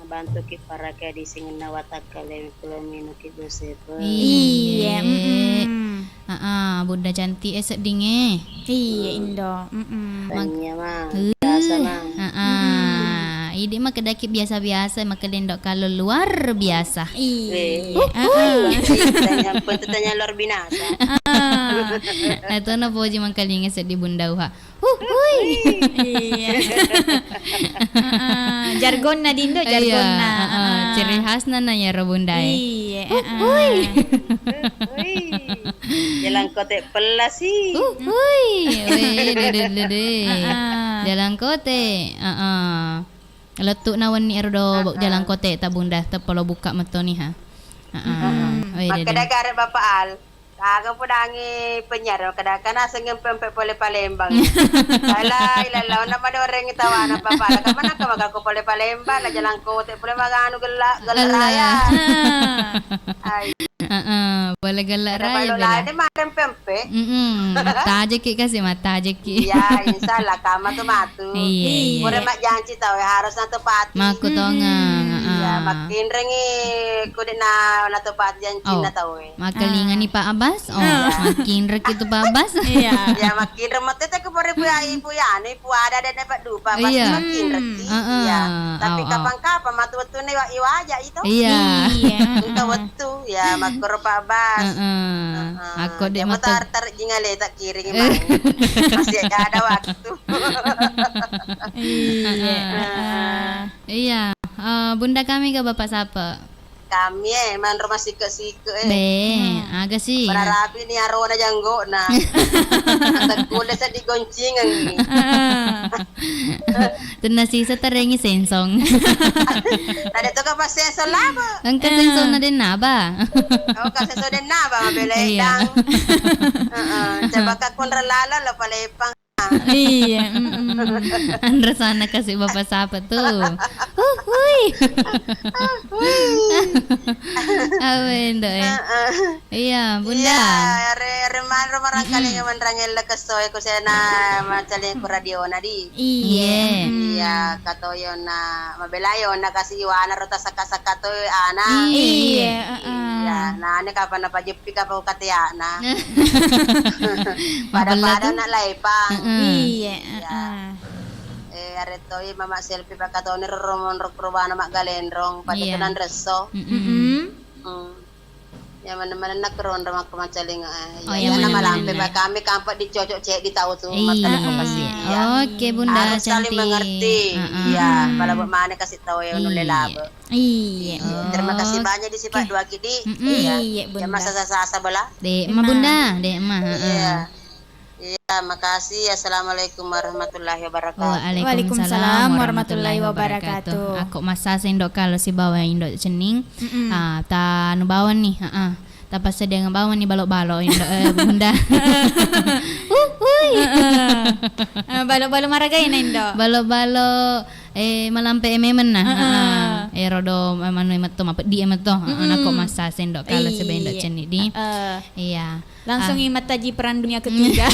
Nabantuki parake di singenna watakkale kulo minuki Bio Seven. Iya, mm-mm. Heeh, Bunda cantik e sedding e. Iya, Indo. Mm-mm. Tania, Mang. Biasa, Mang. Heeh. Idi makedaki biasa-biasa, makede Indo kalau luar biasa. Iya. Heeh. Tanya, pertanyaan luar binasa. Heeh. Nah, itu na poji mangkalinga seddi Bunda Uha. Huh, hui. Iya. Heeh, jargonna Dindo, jargonna. Iya, heeh. Ciri khasna na yaro Bundae. Iya, huh, hui. Huh, hui. Jalan kote pelasi. Huh, hui. Weh, dede, dede. Heeh. Jalan kote. Heeh. Lettu'na wenni ero do jalan kote ta Bunda, teppa lo bukka mettoni ha. Heeh. Makkeda garek Bapak Al. Aga pudangi penyiar, makkeda kana sengeng pempe pole Palembang. Ala ilalla ona madoreng tawana Bapak Al. Kamana ka maka ko pole Palembang, la jalan kote pole maganu gella, gella raya. Ai. Heeh, pole gella raya bela. Lain makan pempe. Mm-mm, mattajeki kasi, mattajeki. Iya, insya Allah, kama tu matu. Iya, iya. Pura majjanci tau, ya, harus natepati. Makkutonga, heeh. Iya, makkinrengi kudina natepati jancinna tau, eh. Makkalingani Pak Abbas? Oh, makkinreki tu Pak Abbas? Iya. Iya, makkinre matete ku pura puya ibu ya, anu, ibu ada dan dapat dupa, pasti makkinreki. Heeh. Iya. Tapi kapan-kapan matu wettune iwa-, iwaja itu. Iya. Iya. Engka wettu, ya, makkoro Pak Abbas. Heeh. Heeh. Akko de' mata tar-, tar jingaleta kiring mani. Masih ada waktu. Iya. Heeh. Iya. Eh, Bunda kami ga Bapak Sape? Kami, eh, manro masike-sike, eh. Be, aga si? Berarapi ni arona janggona. Tekkulle seddi goncingengi. Tenna sisa terengi sensong. Nade to ka pas sensong laba. Engka sensong na dennaba. Oh, ka sensong dennaba mabela endang. Heeh, coba ka konra lalo lo palepang. Iya, mm-mm. Anre sana kasi Bapak Sape tu. Huhui. Huhui. Awe ndo, eh. Heeh. Iya, Bunda. Iya, re-, reman-, remarang kali manrang elle kesso e kusena macaling ku radio na di. Iya. Iya, katoyona mabela yona kasi iwana rota saka-saka to ana. Iya, heeh. Iya, nane kapan napajeppi kapang kateana. Pada-pada na laipang. Iya, heeh. Eh, arettoi mama selfie pakatoni roro monro kurubana maggalenrong, pada tenang resso. Mm-mm. Hmm. Ya, mana-mana nak ronda makko macaling, eh. Oh, ya, ya, mana-mana. Malampe ba kami kampak dicocok cek di tahu tu, iya, makan aku pasti, iya. Oke, Bunda. Harus saling mengerti. Heeh. Iya, pala buat mana kasih tahu ya nulle laba. Iya. Terima kasih banyak di sifat dua kidi. Mm-mm. Iya. Iya, Bunda. Ya, masa sasa-sasa bola. Dek, ma Bunda, dek ma. Heeh. Iya. Iya, makasih. Assalamualaikum warahmatullahi wabarakatuh. Waalaikumsalam warahmatullahi wabarakatuh. Ako massasa Indo Kalo sibawa Indo Cenning. Mm-mm. Ah, ta anu bawang ni, heeh. Ta passediang bawang ni balo-balo Indo, eh, Bunda. Huhui. Eh, balo-balo maragaina Indo. Balo-balo, eh, malampe e memenna. Heeh. Heeh. Eh, rodo, eh, manu e metto, mapeddi e metto. Heeh, nako massasa Indo Kalo sibawa Indo Cenning di. Heeh. Iya. Langsung i mattaji perang dunia ketiga.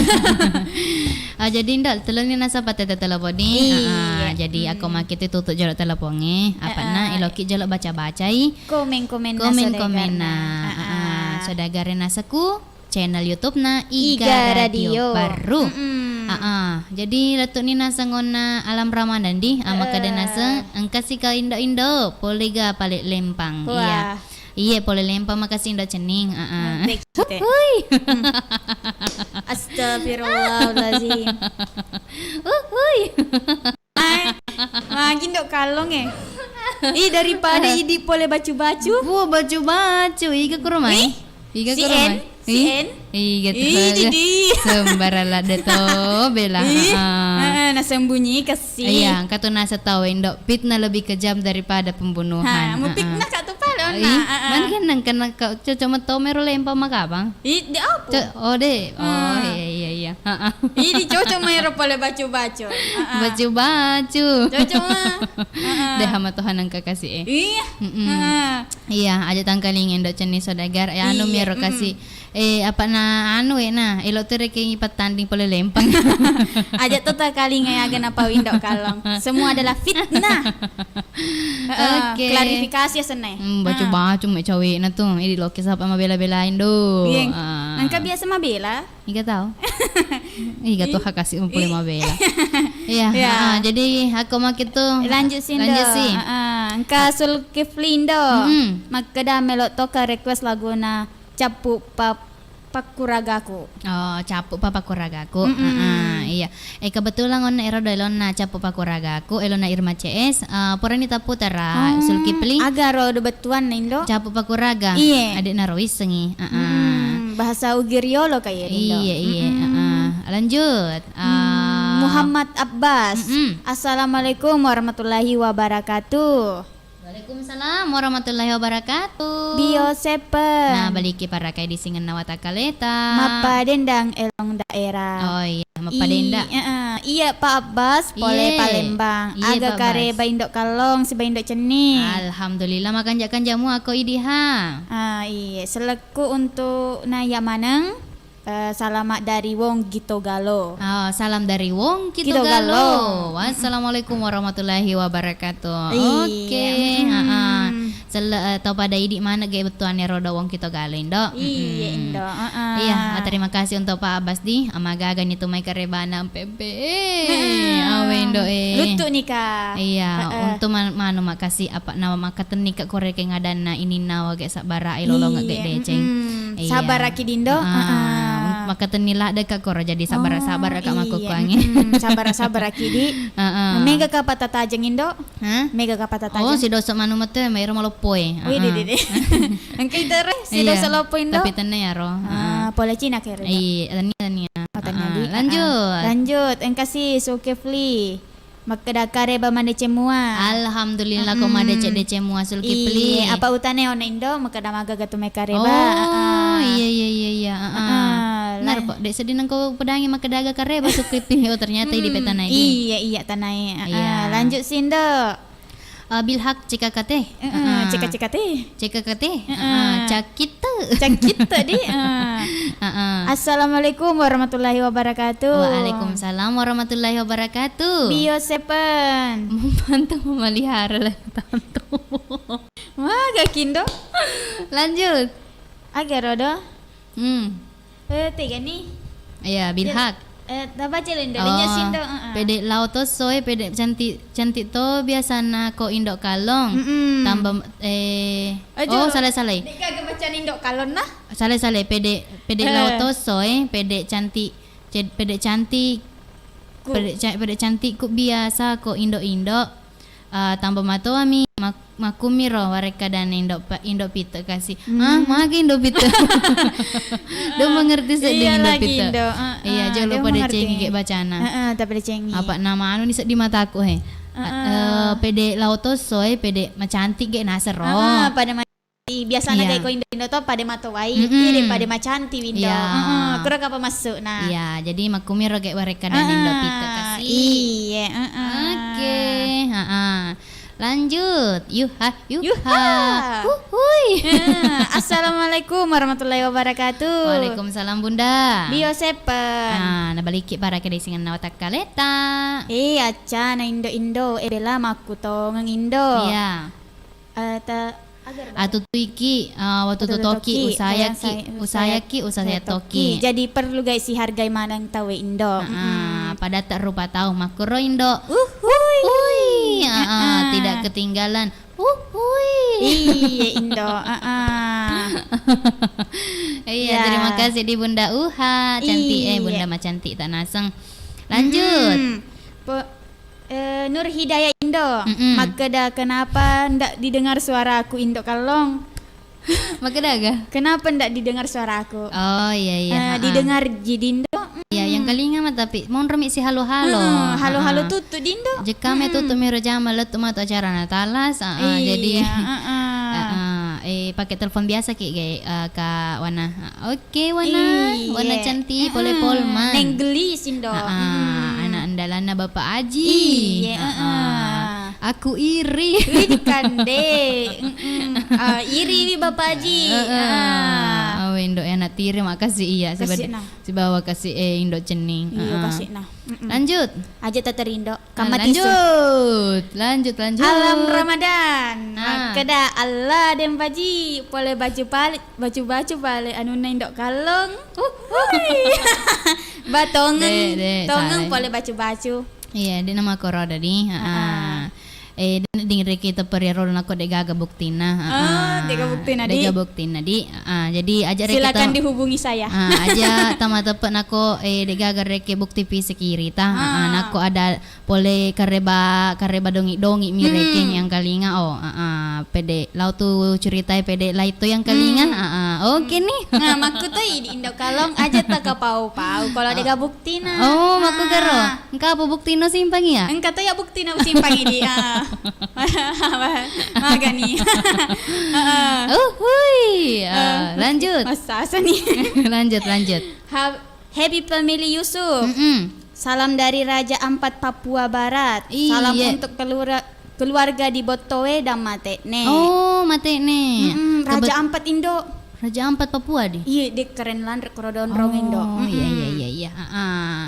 Ah, jadi ndak teloni nasaba tete telepon ni. Iya. Ah, jadi ako makkita tutup jolo telepongnge. Apana eloki jolo baca-bacai komen-komenna. Komen-komenna. Ah, saudagar nasaku channel YouTube-na Iga Radio Baru. Mm-mm. Ah, jadi lettu ni naseng onna Alam Ramadan di. Ah, makkeda naseng engka sika indo-indo pole ga pale lempang. Iya. Iye, pole lempang makasih Indo Cenning. Heeh. Hui. Astagfirullahalazim. Hui. Ai, magi Indo Kalong e. Ih, daripada idi pole bacu-bacu. Wo, bacu-bacu. Iga kuro mai? Iga kuro mai? Si En? Iga tu. Sembarang ladde to bela. Heeh, nasembunyi kasi. Iya, engka tu nasa tau Indo fitnah lebih kejam daripada pembunuhan. Ha, mau fitnah ka tu pale onna. Ih, mangke nang kena ka cocok meto mero lempang makabang. Ih, de apa? Oh, de. Oh, iya, iya, iya. Heeh. Ih, di cocok mero pole bacu-bacu. Heeh. Bacu-bacu. Cocok mah. Heeh. De hama Tuhan engka kasi e. Iya. Mm-mm. Heeh. Iya, aja tangkalinga Indo Cenning saudagar. Ya, anu mero kasi. Eh, apa na anu e na, elo tu rekeng ipattanding pole lempang. Aja to takalinga aga napau Indo Kalong. Semua adalah fitnah. Heeh, oke. Klarifikasi ya senai. Hmm, bacu-bacu me cawe na tu. Idi loki sapa mabela-belain do. Engka biasa mabela. Iga tau. Iga tu hakasi mapole mabela. Iya, heeh, jadi ako makkita tu. Lanjut si Indo. Lanjut si. Heeh, engka Sulkifli Indo. Mm-mm. Makkeda melo toka request laguna Cappu pa-, Pakkuragaku. Oh, Cappu pa Pakkuragaku. Mm-mm. Heeh, iya. Eh, kebetulan onna ero do elonna Cappu Pakkuragaku, elonna Irma C S, eh, purani taputara Sulkifli. Aga ro do bettuanna Indo? Cappu Pakkuraga. Iye. Adik naro wissengi. Heeh. Mm, bahasa Ugi riolo ka iye Indo. Iye, iye. Mm-mm. Heeh. Lanjut. Mm, ah, Muhammad Abbas. Mm-mm. Assalamualaikum warahmatullahi wabarakatuh. Waalaikumsalam warahmatullahi wabarakatuh. Bio Sepen. Nah, baliki parakai di singenna watakkaleta. Mappadendang elong daerah. Oh iya, mappadendang. I-, heeh, iya, Pak Abbas, pole Iye. Palembang. Iye, Aga Pak Abbas. Kareba Indo Kallong, siba Indo Cenning. Alhamdulillah, makanja-kanjamu ako idi ha. Ah, iye, selekku untuk naya maneng. Eh, salamat dari Wong Gitogalo. Oh, salam dari Wong Gitogalo. Gitogalo. Wassalamualaikum warahmatullahi wabarakatuh. Iya, Oke, mm. Heeh. Sele-, eh, tau pada idi maneng ge bettuanna rodo Wong Gitogalo, Indo. Iya, Mm-mm. Indo. Heeh. Iya, ah, terima kasih untuk Pak Abbas di, ah, magagani tu mai karebana P P. Eh, Mm-mm. Awe, Indo, eh. Luttu nika. Iya, Heeh. Untuk man-, manu makasih apa nama makatenni ke koreke ngadanna ininna wage sabbara, eh, lolong Iya, ge deceng. Mm-mm. Iya. Sabaraki dindo. Ah, Heeh. Makatenni ladde ka koro jadi sabara-sabara ka Oh, makkukkuangi. Iya. Mm-mm. Sabara-sabaraki di. Heeh. Mega ka patatajeng Indo? Hah? Mega ka patatajeng? Oh, sidoso manu metu, mairo maloppoe. Wih, di, Heeh. di, di. Engka itere, Iya. Sidoso loppo Indo? Tapi tenne yaro. Ah, Heeh. Pole Cina kere. Iya, tania, tania. Oh, tania Heeh. Di. Lanjut. Heeh. Lanjut. Engka si Sulkifli. Makkeda kareba madeceng mua. Alhamdulillah, ko Mm-mm. madeceng-deceng mua Sulkifli. Iye, apa utane ono Indo, makkeda magaga tu mai kareba. Oh, Heeh. Iya, iya, iya, iya. Heeh. Heeh. Benar Lah. Kok, dek seddi nengko pedangi makkeda aga kareba Sulkifli. Oh, ternyata idi Mm-mm. petanai. Iya, iya, tanai. Heeh. Iya. Lanjut si Indo. Ah, Bilhak C K K T. Heeh, Heeh. C K C K T. C K K T? Heeh. Heeh, cakite. Cakite di. Heeh. Heeh. Assalamualaikum warahmatullahi wabarakatuh. Waalaikumsalam warahmatullahi wabarakatuh. Bio Sepen. Membantu memelihara lah tantu. Maga kindo. Lanjut. Aga rodo? Hmm. Eh, tega ni? Iya, Bilhak. Eh, tabaca lo Indo, Oh, sindo, heeh. Pede lao tosso e, pede cantik, cantik to biasana ko Indo Kallong. Mm-mm. Tambah, eh, Aja. Oh, salah, salah. Dek gaga bacaan Indo Kallong nah. Salah, salah. Pede, pede Eh. lao tosso e, pede cantik, ced-, pede cantik, Ku- pede ca-, pede cantik ku biasa ko Indo-Indo. Ah, tambah matoami mak-, makkumiro warekkadanna Indo pa-, Indo Pite kasi. Hmm. Ah, magi Indo Pite? Do mengerti seddi Indo lagi Pite. Indo. Heeh, Iya, jolo dia pada mengerti. Cengi ke bacana. Heeh, tapi dia cengi. Apa nama anu ni seddi mataku he. Heeh. Eh, pede lao tosso e, pede macantik ge nasero. Heeh, pada ma-, biasana Iya. Ge ko Indo-Indo to pada matowai, Mm-mm. Iri pada macantik Indo. Iya. Heeh, kura kapa masuk nah. Iya, jadi makkumiro ge warekkadanna Indo Heeh, Pite kasi. Iya, heeh. Oke, heeh. Lanjut. Yuha, yuha. Yuha. Huhui. Eh, assalamualaikum warahmatullahi wabarakatuh. Waalaikumsalam, Bunda. Bio Sepen. Ah, nabaliki para ke desingan nawa takkaleta. Eh, acca na Indo-Indo, eh, bela makkutongeng Indo. Iya. Eh, ta-, agar Atutuiki, ah, watututoki, Watututoki, usayaki, usaya-, usayaki, usayatoki. Jadi perlu gai sihargai maneng tauwe Indo. Heeh, Mm-mm. Pada tak rupa tau makkuro Indo. Uhui. Uhui. Heeh, Heeh. Tidak ketinggalan. Uhui. Iya, Indo. Heeh. Iya, Ya. Terima kasih di Bunda Uha. Cantik, eh, Iya. Bunda mah cantik tak naseng. Lanjut. Mm-mm. Po-, eh, Nur Hidayah Indo. Mm-mm. Makkeda, "Kenapa ndak didengar suaraku, Indo Kallong?" Makkeda aga? "Kenapa ndak didengar suaraku?" Oh, iya, iya. Eh, Ha-ha. Didengar ji Dindo. Iya, yang Mm. kalinga mah tapi monromi si halo-halo. Heeh, halo-halo Ha-ha. Tuttu Dindo. Jekka me Mm-mm. tuttu miro jama lettu matu acara Natalas. Ah, ah, Iya, jadi, heeh. Ah, ah, eh, pakai telepon biasa ki, ge, eh, Kak Wana. Ah, oke, Wana. Iya. Wana cantik, Heeh. Pole Polman. Neng gelis Indo. Ah, ah, Mm-mm. Anak andalanna Bapak Aji. Iya, Ah, ah. Heeh. Aku iri. Iri kande. Mm-mm. Ah, iri wi Bapak Aji. Heeh. Ah. Oh, Indo anak tiri makasih iya. Kasih Sibad-, nah. Sibawa kasih, eh, Indo Cenning. Iya, Heeh. Kasih nah. Mm-mm. Lanjut. Aja taterindo. Ah, Kamma tisu. Lanjut. Lanjut, lanjut. Alam Ramadan. Ah. Makkeda, "Allah, Deng Paji, pole bacu pale, bacu-bacu pale anunna Indo Kallong." Uhui. Ba tongeng, De, de, tongeng salah. Pole bacu-bacu. Iya, de nama koroda di. Heeh. Heeh. Eh, de, ding reke teperi ro nako de gaga buktina. Oh, Heeh. De gaga buktina, De di. Gaga buktina, di. Ah, jadi aja reke Silakan to-, dihubungi saya. Ah, aja tama tepe nako, eh, de gaga reke bukti fisik iri ta. Ah, Ah. Nako ada pole kareba, kareba dongi-dongi mi reke Hmm. yang kalinga. Oh, ah, ah, pede lao tu curitai pede lai tu yang kalinga. Hmm. Ah, ah. Oke ni. Nah, makkuto idi Indo Kalong, aja takapau-pau kalau dega buktina. Oh, makkugaro. Engka apa buktino simpang iya? Engka to ya buktina simpang idi. Ah. Magani. Heeh. Uhui. Ah, lanjut. Massasa ni. Lanjut, lanjut. Ha-, Happy Family Yusuf. Mm-mm. Salam dari Raja Ampat Papua Barat. Iya. Salam untuk keluarga, keluarga di Bottoe dan Mate'ne. Oh, Mate'ne. Mm-mm, Raja Ampat Indo. Raja Ampat Papua di? Iya, de keren lanre koro donrong Indo. Oh, iya, iya, iya, iya. Heeh.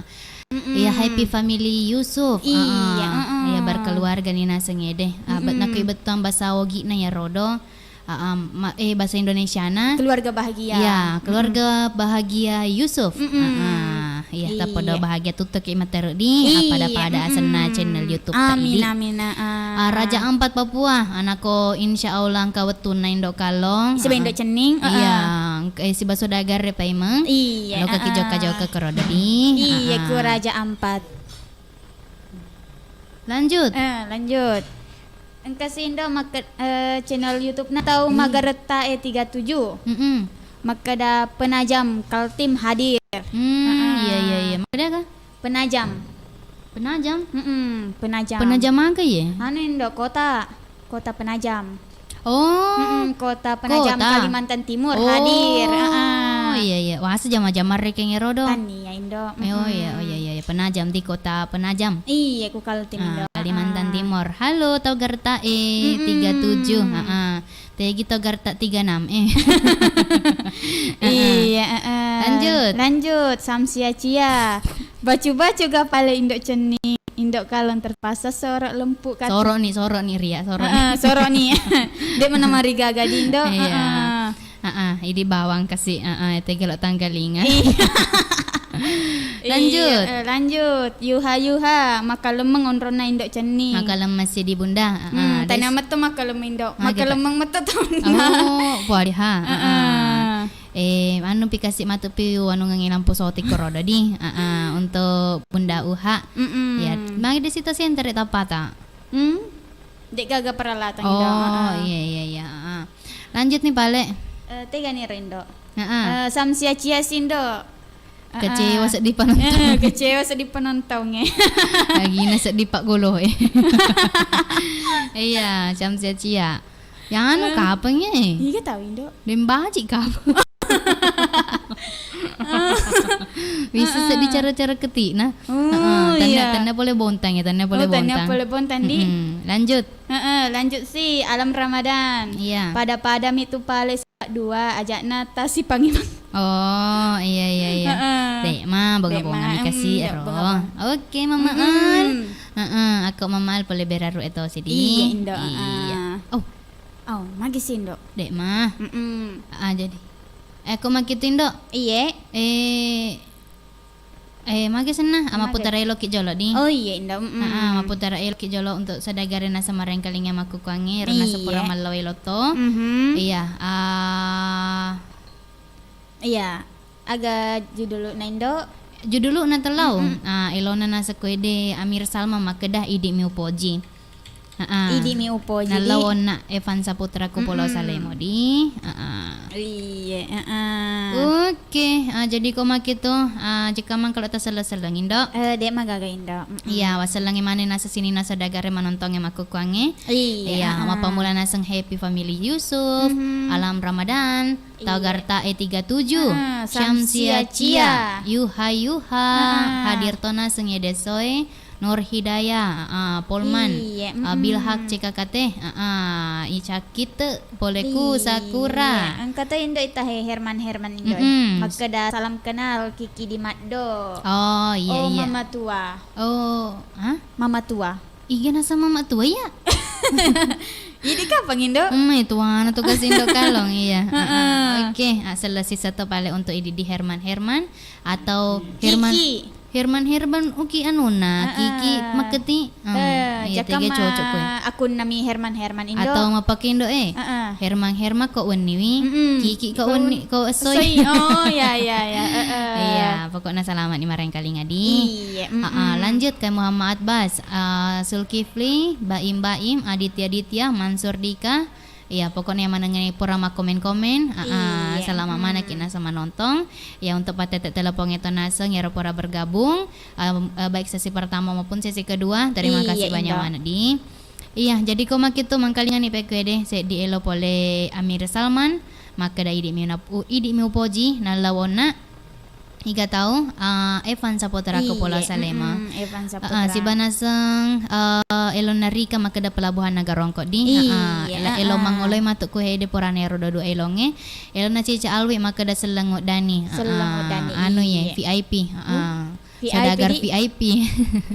Mm-mm. Iya, Happy Family Yusuf. Iya, heeh. Iya, berkeluarga ni naseng ede. Ah, bet-, nakui bettuang basa Ogi na ya rodo. Ah, ah, ma-, eh, bahasa Indonesiana. Keluarga bahagia. Ya, keluarga bahagia Yusuf. Mm-mm. Ah, ah, iya, tappada bahagia tuttuki matteru di, ah, pada-pada asenna channel YouTube ta idi. Amin, amin, ah. Ah, Raja Ampat Papua, anakko insya Allah engka wettunna Indo Kalong. Siba Indo Cenning, iya, ah, ah. Engka, eh, siba saudagar paimeng. Iya, lokaki jokka-jokka koro di. Iya, ku Raja Ampat. Lanjut. Eh, lanjut. Engka si Indo makke-, eh, channel YouTube-na tau Magaretta E tiga tujuh. Mm-mm. Makkeda penajam Kaltim hadir. Hmm, iya, iya, iya. Makkeda aga? Penajam. Penajam? Mm-mm, penajam. Penajam aga ye? Anu Indo, kota. Kota Penajam. Oh. Mm-mm, kota Penajam, kota. Kalimantan Timur hadir. Oh, heeh. Iya, iya. Wah, sejama-jama rekeng ero do. Tania Indo. Eh, oh, iya, oh, iya, iya, iya. Penajam di kota Penajam. Iya, ku Kaltim Indo. Ah, Kalimantan Timur. Halo, tau Garta E tiga tujuh. Mm-mm. Heeh. Tegi to Garta tiga enam, eh. Iya, heeh. Lanjut. Lanjut, Samsia Cia. Bacu-bacu ga pale Indo Cenning, Indo Kalong terpaksa soro lempu katu. Soro ni, soro ni Ria, soro ni. Heeh, soro ni. Dek mana marigaga di Indo. Iya. Heeh. Heeh, idi bawang kasi, heeh, tegi lo tanggalinga. Iya. Lanjut. Iya, eh, lanjut. Yuha, yuha, makalemmeng onronna Indo Cenning. Makalemmeng si di Bunda. Heeh, hmm, tania metto makalemmeng Indo. Makalemmeng metto tonna. Oh, puadi ha. Heeh. Eh, anu pi kasi matu pi wanungengi lampu sotik koro dadi. Heeh, untuk Bunda Uha. Mm-mm. Ya, magi di situ senter tapata. Hmm? Dek gaga peralatan Indo. Oh, heeh. Iya, iya, iya. Heeh. Lanjut nih, Pale. Eh, tega nih, Rindo. Heeh. Eh, Samsia Cia Sindo. Kecewa seddi penontongnge. Eh, kecewa seddi penontongnge. Lagina seddi paggoloe. Iya, Syamsia Cia. Yang anu kapang e? Iga tau Indo. Dembaji kapang. Bisa seddi cara-cara ketik nah. Oh, iya. Tanna pole bontang ya, tanna pole bontang. Oh, tanna pole bontang di. Lanjut. Heeh, lanjut si Alam Ramadan. Iya. Pada-pada mi tu pale dua, ajakna tasi pangimang. Oh, iya, iya, iya. Heeh. Dek ma, bonga-bonga mi kasi ero. Oke, Mama Al. Heeh, aku Mama Al pole beraru eto sidi. Iya, Indo. Iya. Oh. Oh, magi si Indo. Dek ma. Heeh. Ah, jadi. Eh, aku maki tu Indo. Iya. Eh, Eh, magi senna, ah, mapputara eloki jolo di. Oh, iya, Indo. Mm-mm. Ah, ah, mapputara eloki jolo untuk sadagare naseng marengkalinga makkukkuangnge, rena sepura mallo elo to. Mhm. Iya, ah, iya, aga juduluna Indo? Juduluna tellau. Mm-mm. Ah, elona naseng ko ede Amir Salma makkeda Idi mi upoji. Heeh. Idi mi upoji. Nallo onna Evan Saputra ku Pulau Salemo di. Heeh. Iya, heeh. Oke, ah, jadi ko maki tu, ah, jekka mangkalo taselleng-selleng Indo. Eh, dek magaga Indo. Mm-mm. Iya, wasellengi maneng naseng sininna sadagare manontongnge makkukkuangnge. Iya, iya, heeh. Mappammula naseng Happy Family Yusuf, Alam Ramadan, Tau Garta E tiga tujuh, Syamsia Cia, Yuha Yuha, hadir to naseng Ede Soe, Nur Hidayah, ah, Polman, ah, Bilhak C K K T, ah, ah, Ica Kite, Poleku Sakura. Engka to Indo ita he Herman Herman Indo. Mm-mm. Makkeda salam kenal Kiki di Maddo. Oh, iya, iya. Mama tua. Oh, hah? Mama tua. Iga naseng mama tua iya? Idi kapang Indo? Emme tuana tu kasi Indo Kalong iya. Heeh. Oke, ah, selesai satu pale untuk idi di Herman Herman atau Herman Kiki. Herman Herman uki anuna Kiki maketi. Eh, iya, jaka tega cocok kue. Akunna mi Herman Herman Indo. Atau mapake Indo eh. Heeh. Herman Herman ko wenni wi. Mm-mm. Kiki ko wenni ko esoi. Esoi. Oh, ya, ya, ya. Heeh. Iya, pokoknya selamat ni marengkalinga di. Iya, heeh, mm-mm. Lanjut ke Muhammad Abbas. Ah, Zulkifli, Baim Baim, Aditya Ditya, Mansur Dika, Iya, pokoknya manengngi pura makkomen-komen, ah, ah, iya, selama mana ki naseng manontong. Ya, untuk patete telepon itu naseng, ya, pura bergabung, eh, eh, baik sesi pertama maupun sesi kedua. Terima kasih banyak, Indo. Iya, jadi ko makitu mangkalinga ni pekkuede, seddi elo pole Amir Salman, makkeda idi mi una-, u-, idi mi upoji, nallawonna. Iga tau, ah, Evan Saputra ko Pulau Salema. Iya, mm-mm, Evan Saputra. Ah, siba naseng, eh, elonna Rika makkeda pelabuhan Nagarongko di. Iya, ah, ah, elo mangoloi matu ku hede purana ero dua-dua elongnge. Elonna Cica Alwi makkeda selleng uddani. Ah, selleng uddani, anu ye, iya. V I P. Ah, ah. V I P saudagar di. V I P.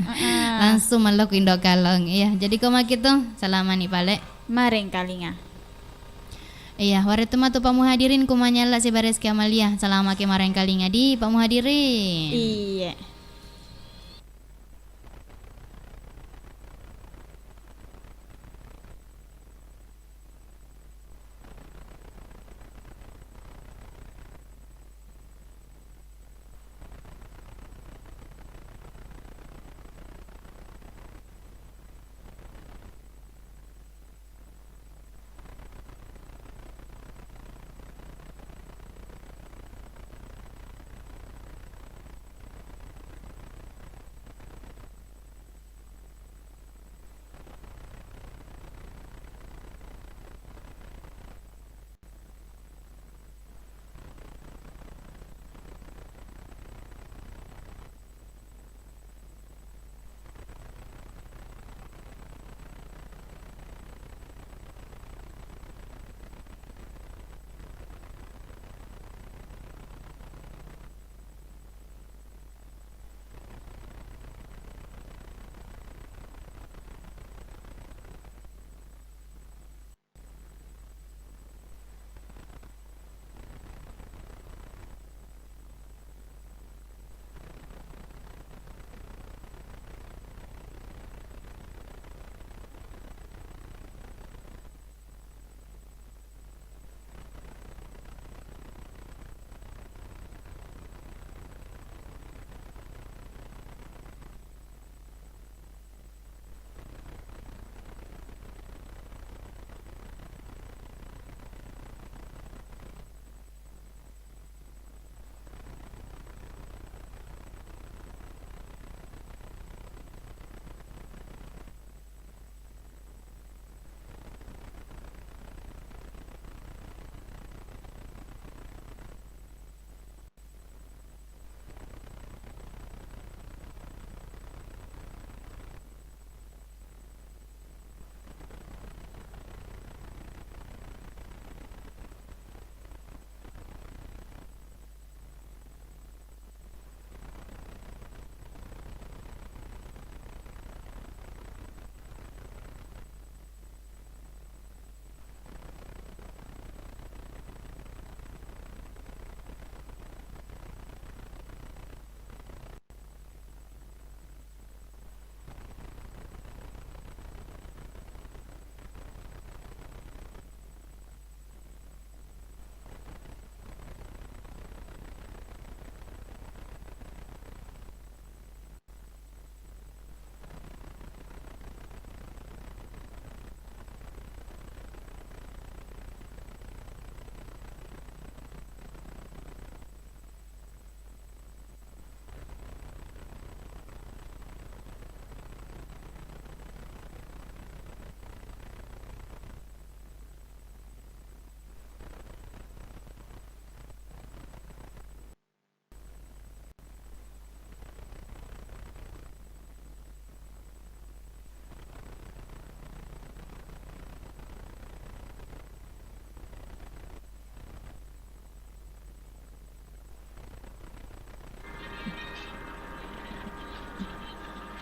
Ah, ah. Langsung mello ku Indo Kalong. Iya, jadi ko makitu, selama ni pale. Marengkalinga. Iya, warettu matu Pak Muhadirin ku manyalla sibareski Amalia. Selama ke marengkalinga di Pak Muhadirin. Iya.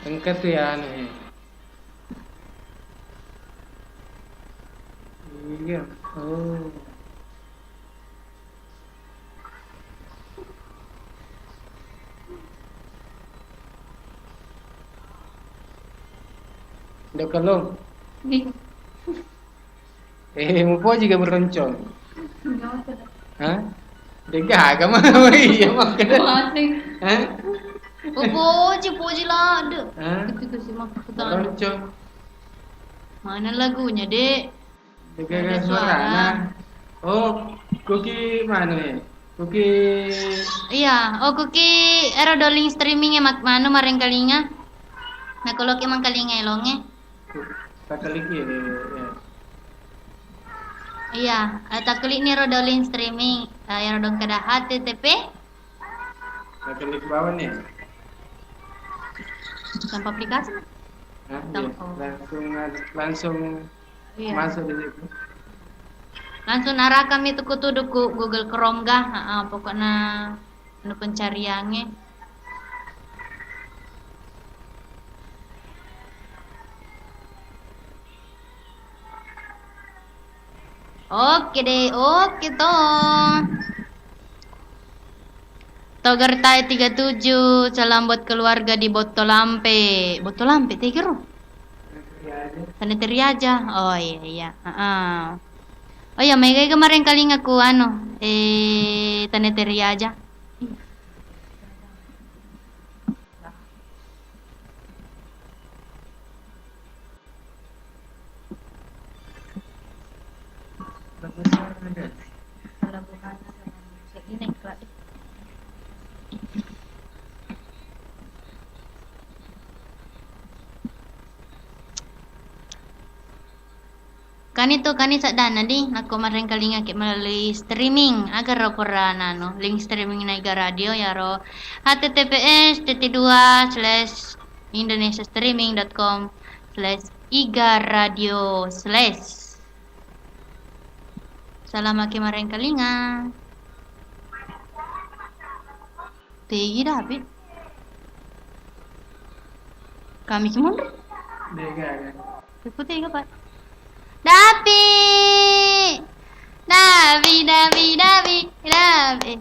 Engka tu ya anu ya. Iya. Oh. Ndak kelong. Eh, mupoji ga meroncong? Hah? Degaga mah, iya, makkeda. Hah? Upoji, poji ladde. Hah? Itu tuh si Mak Kutana. Meroncong. Mana lagunya, Dek? Degaga suarana. Oh, kuki manu e. Kuki. Iya, oh, kuki ero do link streaming e mak-, manu marengkalinga. Nakoloki mangkalinga elonge. Takkaliki, ya. Iya, eh, takkalikni ero do link streaming. Eh, ero do kada H T T P. Takkaliki bawang ya. Tanpa aplikasi. Nah, iya. Tanpa. Langsung, langsung Iya. Masuk di situ. Langsung arahkan itu kutudu ku Google Chrome ga, ha, pokoknya anu pencariannya. Oke deh, oke toh. Togar Tae tiga tujuh, salam buat keluarga di Bottolampe. Bottolampe, tegero? Tanete Riaja. Oh iya, iya. Heeh. Oh iya, mega kemarin kalingaku anu, eh, Tanete Riaja. Kani tu, kani saddanna di, nakko marengkalingaki melalui streaming, agaro pura nanu, link streaming na Iga Radio, yaro H T T P S titik dua slash indonesiastreaming dot com slash iga radio slash. Salamaki marengkalinga. Tegi Dapi. Kami ki monro. Dega, dega. Tega, Pak. Dapi. Dapi, Dapi, Dapi, Dapi.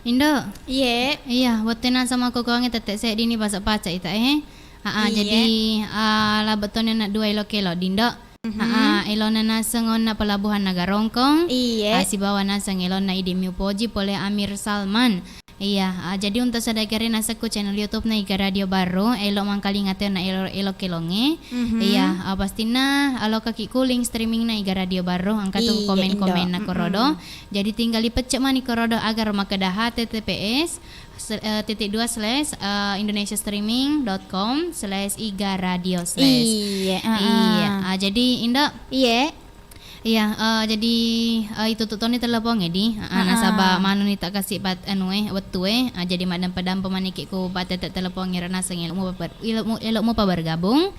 Indo. Iye. Iya, wettu naseng makkukuangnge tette seddi ni pacak-pacak ita e. Aa, Iye. Jadi, ah, labe toni anak dua elo kelo, Dindo. Mhm. Aa, elona naseng onna Pelabuhan Nagarongkong. Iye. Ah, sibawa naseng elona Idi Miupoji pole Amir Salman. Iya, ah, jadi untuk saudagare naseng ku channel YouTube na Iga Radio Barru, elo mangkalinga teo na elo, elo kelongnge. Mhm. Iya, ah, pastinna alokaki ku link streaming na Iga Radio Barru, angka tu Iye, komen-komen Indo. Na korodo. Mm-mm. Jadi tinggal ipecce mani korodo agar makkeda H T T P S se-, eh, titik dua slash, eh, indonesiastreaming dot com slash iga radio slash. Iye, ah, Iya, ah. Ah, jadi Indo. Iye. Iya, eh, jadi, eh, itu tu toni telepon e di. Ah, ah, Heeh. Nasaba manuni tak kasih bat-, anu e, wettu e. Ah, jadi maddampa-dampa maniki ku batete telepon e naseng elok mu pabar-, elok mu, elok mu pabergabung.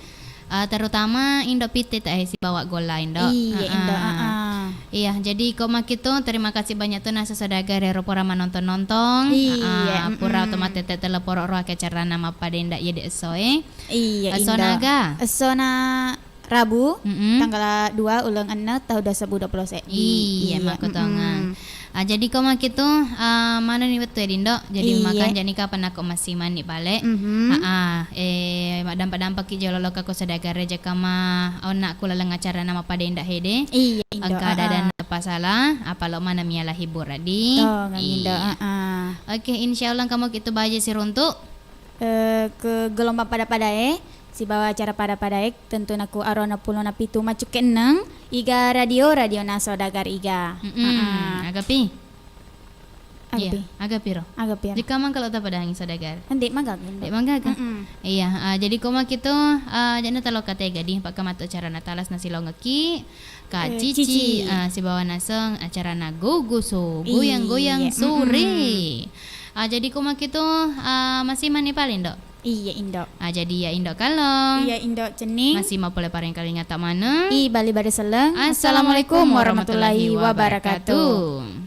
Ah, terutama Indo Pitte ta e sibawa golla Indo. Iya, Indo, Heeh. Heeh. Iya, jadi ko makitu terima kasih banyak tu nasa saudagare ro pura manonton-nonton. Iya, Heeh, pura mm-mm. Otomatis te telepon ro ake acarana mappada Indo iya di esso e. Iya, Esso Indo. Naga. Esso na Rabu, Mm-mm. Tanggal dua uleng enneng tahun dua ribu dua puluh seddi. Iya, Iya, makkutongang. Mm-mm. Ah, jadi ko makitu, ah, manuni wettu e Dindo. Jadi Iya. Makan jani kapan aku masih mani bale. Mhm. Ah, ah, eh, maddampa-dampa ki jolo loka ko saudagare jaka ma onna ku laleng acara nama pada Indo hede. Iya, Indo. Engka Ah, ada ah. Dan pasala, apa lo mana miala hibur di. Tongeng Indo. Iya. Ah, ah. Oke, insya Allah kamu kitu baje siruntuk. Eh, ke gelombang pada-pada e, sibawa acara pada-pada e, tentu naku arona pulo na pitu macuk ke enneng, Iga Radio, Radio Naso Dagar Iga. Mm-mm. Ah, ah. Agapi. Agapi. Iya, agapi ro. Agapi ro. Jika mang kalau tak pada angin saudagar. Nanti magaga. Nanti magaga. Mm-mm. Iya, ah, jadi ko makitu, ah, jana talo katega di, pakka matu acara natalas nasilongeki. Kak Eh, Cici, Cici. Ah, sibawa naseng acarana gugusu, Iya, goyang-goyang sore. Mm-mm. Ah, jadi ko makitu, ah, masih mani paling, Dok? Iya, Indo. Ah, jadi ya Indo Kalong. Iya, Indo Cenning. Masih mau pole pareng kalinga tak mana? I bali bade seleng. Assalamualaikum warahmatullahi wabarakatuh.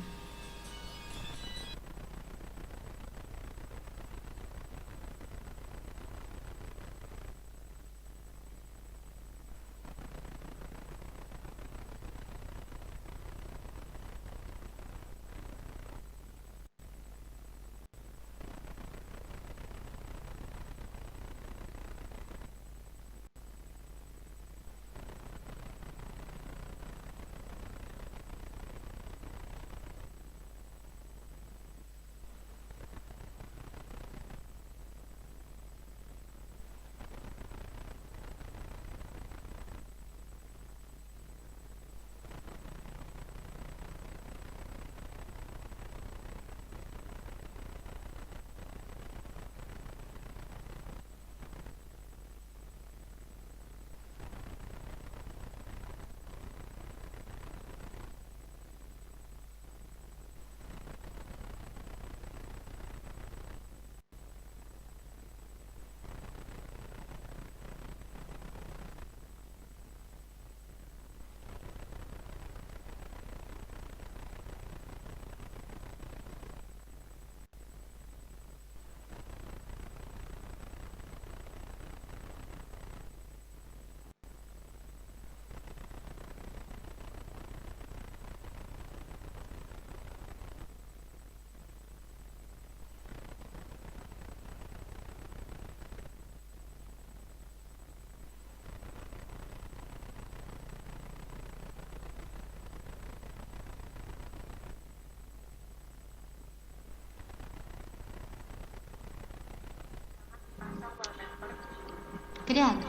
Kedean.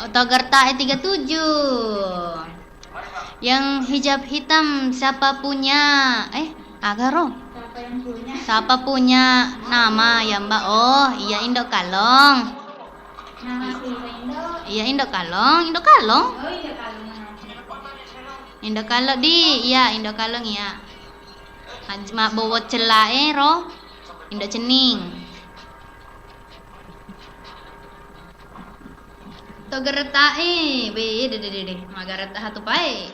Oto gertak e tiga tujuh. Yang hijab hitam siapa punya? Eh, agaro. Siapa punya nama ya, Mbak? Oh, iya Indo Kalong. Iya Indo Kalong, Indo Kalong. Indo Kalong di, iya Indo Kalong iya. Mabbowo cella e ro Indo Cenning. To gertak e, be, de, de, de, de. Magaretta hatu pae.